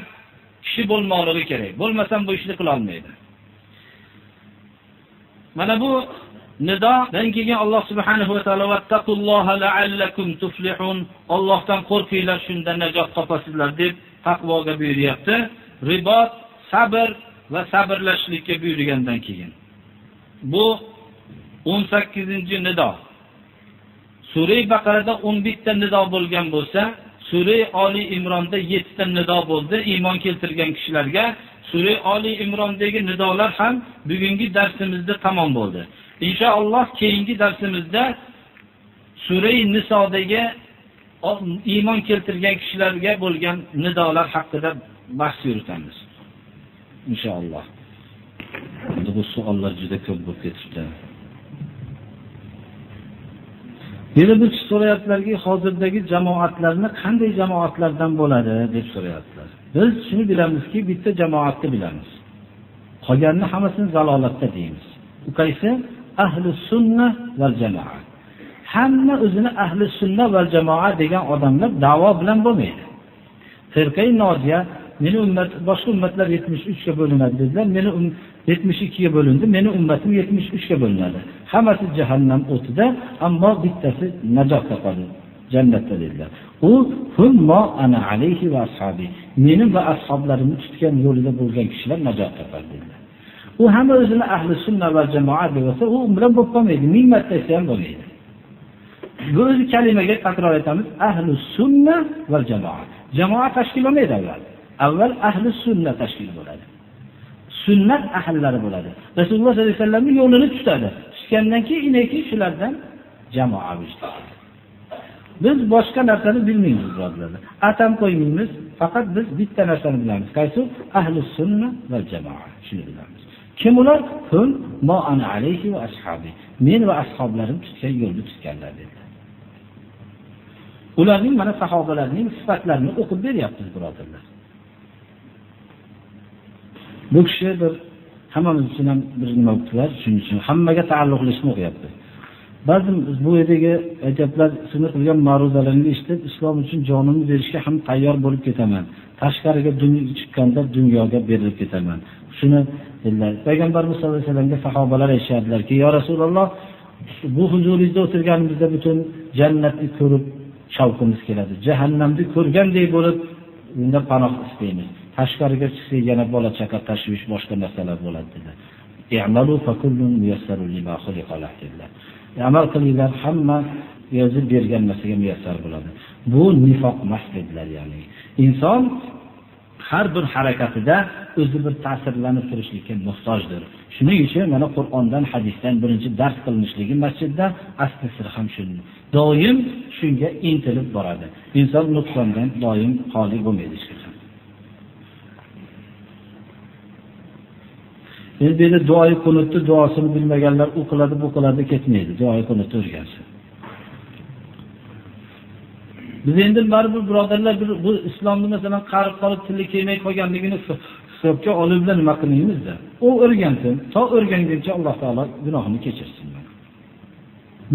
kishi bo'lmoqligi kerak. Bo'lmasam bu ishni qila olmaydi. Mana bu nidodan keyin Alloh subhanahu va taolo vattaqulloha la'allakum tuflihun, Allohdan qo'rqinglar, shunda najot topasizlar deb taqvoga buyuryapti. Ribot, sabr va sabrlashlikka buyurgandan keyin. Bu 18-nido. Sura Baqarada 11 ta nido bo'lgan bo'lsa, Sura Oli Imronda 7 ta nido bo'ldi iymon keltirgan kishilarga. Sura Oli Imrondagi nidolar ham bugungi darsimizda tamom bo'ldi. Inshaalloh keyingi darsimizda Sura Nisodagi iymon keltirgan kishilarga bo'lgan nidolar haqida bahs yuritamiz. Inshaalloh. Endi bu savollar juda ko'p bo'lib ketibdi. Yana bir so'rayaptilarki, hozirdagi jamoatlarni qanday jamoatlardan bo'ladi deb so'rayaptilar. Biz shuni bilamizki, bitta jamoatni bilamiz. Qolganini hammasini zalolatda deymiz. U qaysi? Ahli sunna val jamoa. Hamma o'zini ahli sunna val jamoa degan odamlar da'vo bilan bo'lmaydi. Firqai nojiya, meni ummat, boshqa ummatlar 73 ga bo'linadi dedilar. Meni 72 ga bo'lindi, meni ummatim 73 ga bo'linadi. Hammasi jahannam o'tida, ammo bittasi najot topadi, jannatda dedilar. U hum ma ana alayhi va ashabi. Mening va ashoblarimni tutgan yo'lida bo'lgan kishilar najot topadi dedilar. U hamma o'zini ahli sunna va jamoa desa, u bilan bo'lib qolmaydi, ming marta aytsa ham bo'lmaydi. Bu o'zi kalimaga takror aytamiz, ahli sunna va jamoa. Jamoa tashkil bo'lmaydi avval. Avval ahli sunna tashkil bo'ladi. Sunnat ahllari bo'ladi. Rasululloh sollallohu alayhi vasallamning yo'lini tutadi. Tutgandan keyin shulardan jamoa vujudga. Biz boshqa narsani bilmaymiz, birodarlar. Atam qo'ymaymiz, faqat biz bitta narsani bilamiz. Qaysi? Ahli sunna va jamoa. Shuni bilamiz. Kim ular? Hum ma ana alayhi va ashabi. Men va ashoblarim tutgan yo'lni tutganlar dedilar. Ularning mana sahobalarning sifatlarini o'qib beryapmiz, birodarlar. Bu kishi bir hammamiz uchun ham bir nima bo'ldilar, shuning uchun hammaga taalluqlishni o'qiyapti. Ba'zi bu yerdagi aytyaptilar, sizni qilgan ma'ruzalaringizni eshitib, islom uchun jonimni berishga ham tayyor bo'lib ketaman. Tashqariga chiqqanda dunyoga berilib ketaman. Shuni dedilar. Payg'ambarimiz sollallohu alayhi vasallamga sahobalar aytishardilarki, "Ya Rasululloh, bu huzuringizda o'tirganimizda butun jannatni ko'rib shavqimiz keladi. Jahannamni ko'rgandek bo'lib, undan panoh istaymiz. Tashqariga chiqsak yana bola chaqa tashvish boshqa narsalar bo'ladi" dedilar. "I'malu fa kullun muyassarun lima xuliqa lah" dedilar. Amal qilinglar, hamma yozib bergan narsaga muyassar bo'ladi. Bu nifoq emas dedilar, ya'ni inson har bir harakatida o'zi bir ta'sirlanib turishlikka muhtojdir. Shuning uchun mana Qur'ondan, hadisdan birinchi dars qilinishligi masjidda asli sir ham shunday. Doim shunga intilib boradi. Inson nuqsondan doim xoli bo'lmaydi hech qachon. Endi bu yerda duoyi qunutni duosini bilmaganlar u qiladi, bu qiladi ketmaydi. Duoyi qunutni o'rgansin. Biz endi baribir birodarlar bu islomni masalan qarib qolib tili kelmay qolganligini hisobga olib nima qilmaymiz-da. U o'rgansin, to o'rganguncha Alloh taolo gunohini kechirsin.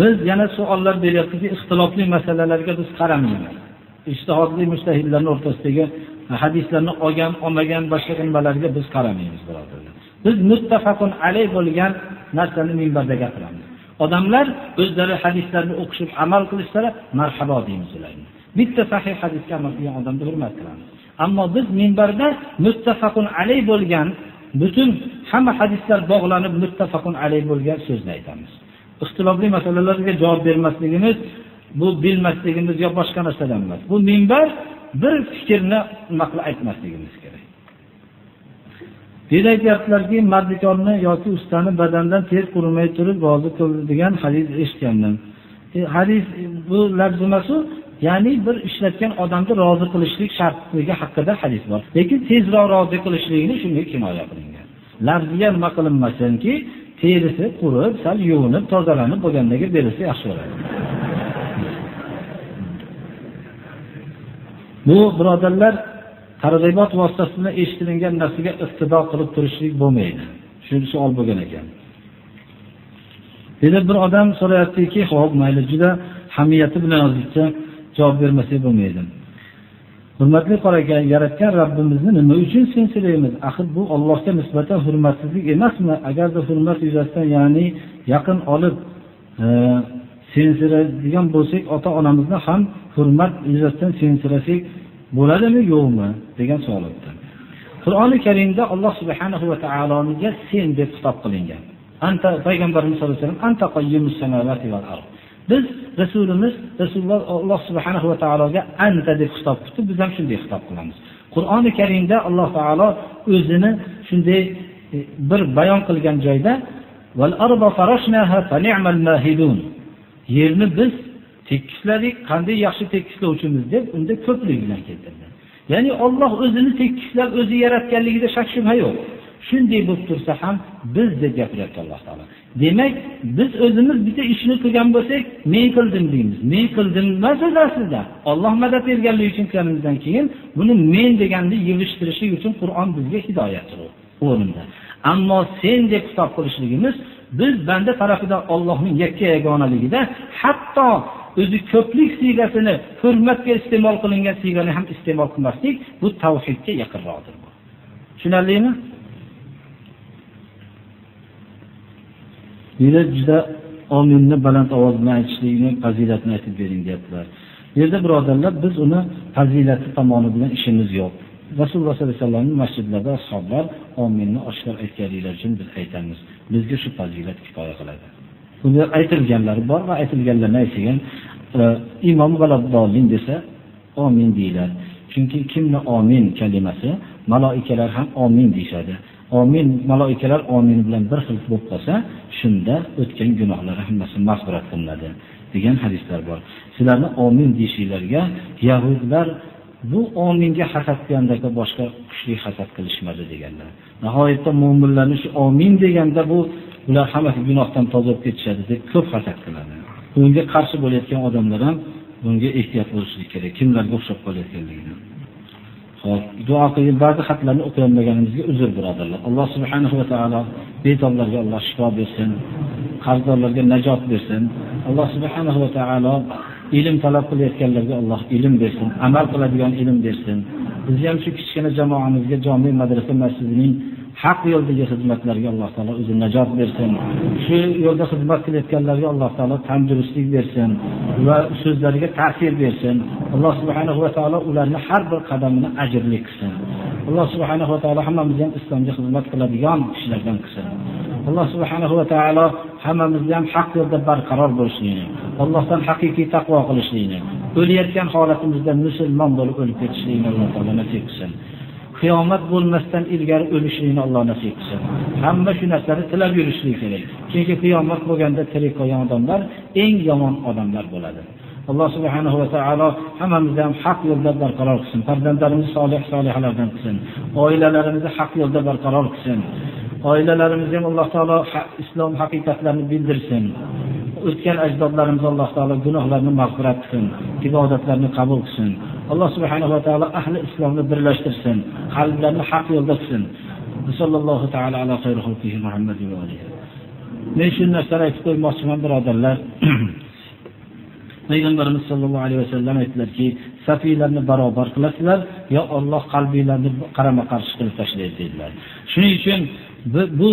Biz yana savollar beryaptiki, ixtilofli masalalarga biz qaramaymiz. Ijtihodli mujtahidlarning o'rtasidagi hadislarni olgan, olmagan boshqa nimalarga biz qaramaymiz, birodarlar. Biz muttafaqun alayh bo'lgan narsani minbarda gapiramiz. Odamlar o'zlari hadislarni o'qishib amal qilishsa, marhabo deymiz ularni. Bitta sahih hadisga amal qilgan odamni hurmat qilamiz. Ammo biz minbarda muttafaqun alayh bo'lgan butun hamma hadislar bog'lanib muttafaqun alayh bo'lgan so'zni aytamiz. Ixtilofli masalalarga javob bermasligimiz bu bilmasligimiz yo boshqa narsadan emas. Bu minbar bir fikrni nima qilib aytmasligimiz kerak. Dedi aytyaptilarki, mardikorni yoki ustani badandan ter qurimay turib rozi qildi degan hadis eshitgandim. Hadis bu lafz emas, ya'ni bir ishlatgan odamni rozi qilishlik shartligi haqida hadis bor. Lekin tezroq rozi qilishligini shunga kinoya qilingan. Lafziga nima qilinmasinki, terisi qurib, sal yuvinib, tozalanib bo'lgandagi berilsa yaxshi bo'ladi. Bu birodarlar targ'ibot vositasida eshitilgan narsaga iqtido qilib turishlik bo'lmaydi. Shu savol bo'lgan ekan. Dedi bir odam so'rayaptiki, xo'p, mayli, juda hamiyati bilan yozibdi, javob bermasak bo'lmaydi. Hurmatli qori aka, yaratgan Rabbimizni nima uchun sensilaymiz? Axir bu Allohga nisbatan hurmatsizlik emasmi? Agarda hurmat yuzasidan, ya'ni yaqin olib sensiradigan bo'lsak, ota-onamizni ham hurmat yuzasidan sensirasak bo'ladimi, yo'qmi degan savol o'tdi. Qur'oni Karimda Alloh subhanahu va taologa sen deb xitob qilingan. Anta payg'ambarimiz sollallohu alayhi vasallam anta qayyimus samawati val ard. Biz Rasulimiz Rasululloh Alloh subhanahu va taologa anta deb xitob qildi, biz ham shunday xitob qilamiz. Qur'oni Karimda Alloh taolo o'zini shunday bir bayon qilgan joyda val arda farashnaha fa ni'mal mahidun. Yerni biz tekisladik, qanday yaxshi tekislovchimiz deb unda ko'plik bilan keltirdi. Ya'ni Alloh o'zini tekislab, o'zi yaratganligida shak shubha yo'q. Shunday bo'lib tursa ham biz deb gapiryapti Alloh taolo. Demak, biz o'zimiz bitta ishni qilgan bo'lsak, men qildim deymiz. Men qildim emas aslida. Alloh madad berganligi uchun qilganimizdan keyin buni men deganni yig'ishtirishlik uchun Qur'on bizga hidoyatdir o'rinda. Ammo sen deb hisob qilishligimiz biz banda tarafidan Allohning yakka yagonaligida hatto o'zi ko'plik siyg'asini hurmatga iste'mol qilingan siyg'ani ham iste'mol qilmaslik bu tavhidga yaqinroqdir bu. Tushunarlimi? Biri juda ominni baland ovoz bilan aytishlikning fazilatini aytib bering deyaptilar. Bu yerda birodarlar, biz uni fazilati tomoni bilan ishimiz yo'q. Rasululloh sollallohu alayhi vasallamning masjidlarida ashoblar ominni oshkor aytganliklari uchun biz aytamiz. Bizga shu fazilat kifoya qiladi. Bunda aytilganlari bor va aytilganlarni aytgan imom g'aladdolin desa omin deyiladi. Chunki kimni omin kalimasi maloikalar ham omin deyishadi. Omin maloikalar omin bilan bir xil bo'lib qolsa, shunda o'tgan gunohlari hammasi mag'firat qilinadi degan hadislar bor. Sizlarni omin deyishinglarga yahudlar bu ominga hasad qilgandaka boshqa kuchli hasad qilishmadi deganlar. Nihoyatda mo'minlarni shu omin deganda bu ular hammasi gunohdan toza bo'lib ketishadi deb ko'p hasad qiladi. Bunga qarshi bo'layotgan odamlar ham bunga ehtiyot bo'lishi kerak, kimlarga o'xshab qolayotganligini. Xo'p, duo qilib ba'zi xatlarni o'qiy olmaganimizga uzr birodarlar. Alloh subhanahu va taolo betoblarga Alloh shifo bersin, qarzdorlarga najot bersin. Alloh subhanahu va taolo ilm talab qilayotganlarga Alloh ilm bersin, amal qiladigan ilm bersin. Biz ham shu kichkina jamoamizga jami madrasa masjidining haq yo'ldagi xizmatlarga Alloh taolo o'zi najot bersin. Shu yo'lda xizmat qilayotganlarga Alloh taolo tandurustlik bersin va so'zlariga ta'sir bersin. Alloh subhanahu va taolo ularni har bir qadamini ajrli qilsin. Alloh subhanahu va taolo hammamizni ham islomga xizmat qiladigan kishilardan qilsin. Alloh subhanahu va taolo hammamizni ham haq yo'lda barqaror bo'lishligini, Allohdan haqiqiy taqvo qilishligini, o'layotgan holatimizda musulmon bo'lib o'lib ketishligini Alloh taolo nasib qilsin. Qiyomat bo'lmasdan ilgari o'lishligini Alloh nasib qilsin. Hamma shu narsani tilab yurishligi kerak. Chunki qiyomat bo'lganda tirik qolgan odamlar eng yomon odamlar bo'ladi. Alloh subhanahu va taolo hammamizni ham haq yo'lda barqaror qilsin. Farzandlarimizni solih solihalardan qilsin. Oilalarimizni haq yo'lda barqaror qilsin. Oilalarimizni ham Alloh taolo islom haqiqatlarini bildirsin. O'tgan ajdodlarimiz Alloh taolo gunohlarini mag'firat qilsin, ibodatlarini qabul qilsin. Alloh subhanahu va taolo ahli islomni birlashtirsin, qalblarni haq yo'lda qilsin. Sallallohu taala ala xayri xalqihi Muhammad va alihi. Men shu narsani aytib qo'ymoqchiman birodarlar. Payg'ambarimiz sollallohu alayhi vasallam aytdilarki, safiylarni barobar qilasizlar, yo Alloh qalbinglarni qarama-qarshi qilib tashlaydi dedilar. Shuning uchun bu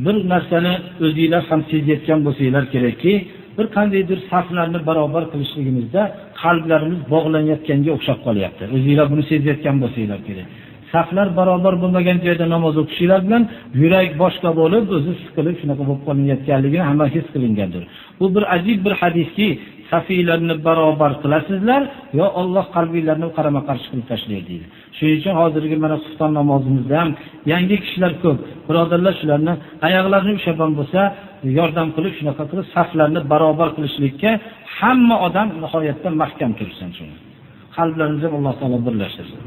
Bir narsani o'zinglar ham sezayotgan bo'lsanglar kerakki, bir qandaydir saflarni barobar qilishligimizda qalblarimiz bog'lanayotganga o'xshab qolyapti. O'zinglar buni sezayotgan bo'lsanglar kerak. Saflar barobar bo'lmagan joyda namoz o'qishlar bilan yurak boshqa bo'lib, o'zi siqilib shunaqa bo'lib qolayotganligini hamma his qilingandir. Bu bir ajib bir hadiski, safiylarni barobar qilasizlar, yo Alloh qalbinglarni qarama-qarshi qilib tashlaydi deydi. Shuning uchun hozirgi mana xufton namozimizda ham yangi kishilar ko'p. Birodarlar, shularni oyoqlarini ushaban bo'lsa, yordam qilib, shunaqa qilib saflarni barobar qilishlikka hamma odam nihoyatda mahkam tursin shuni. Qalblarimizni Alloh taolo birlashtirsin.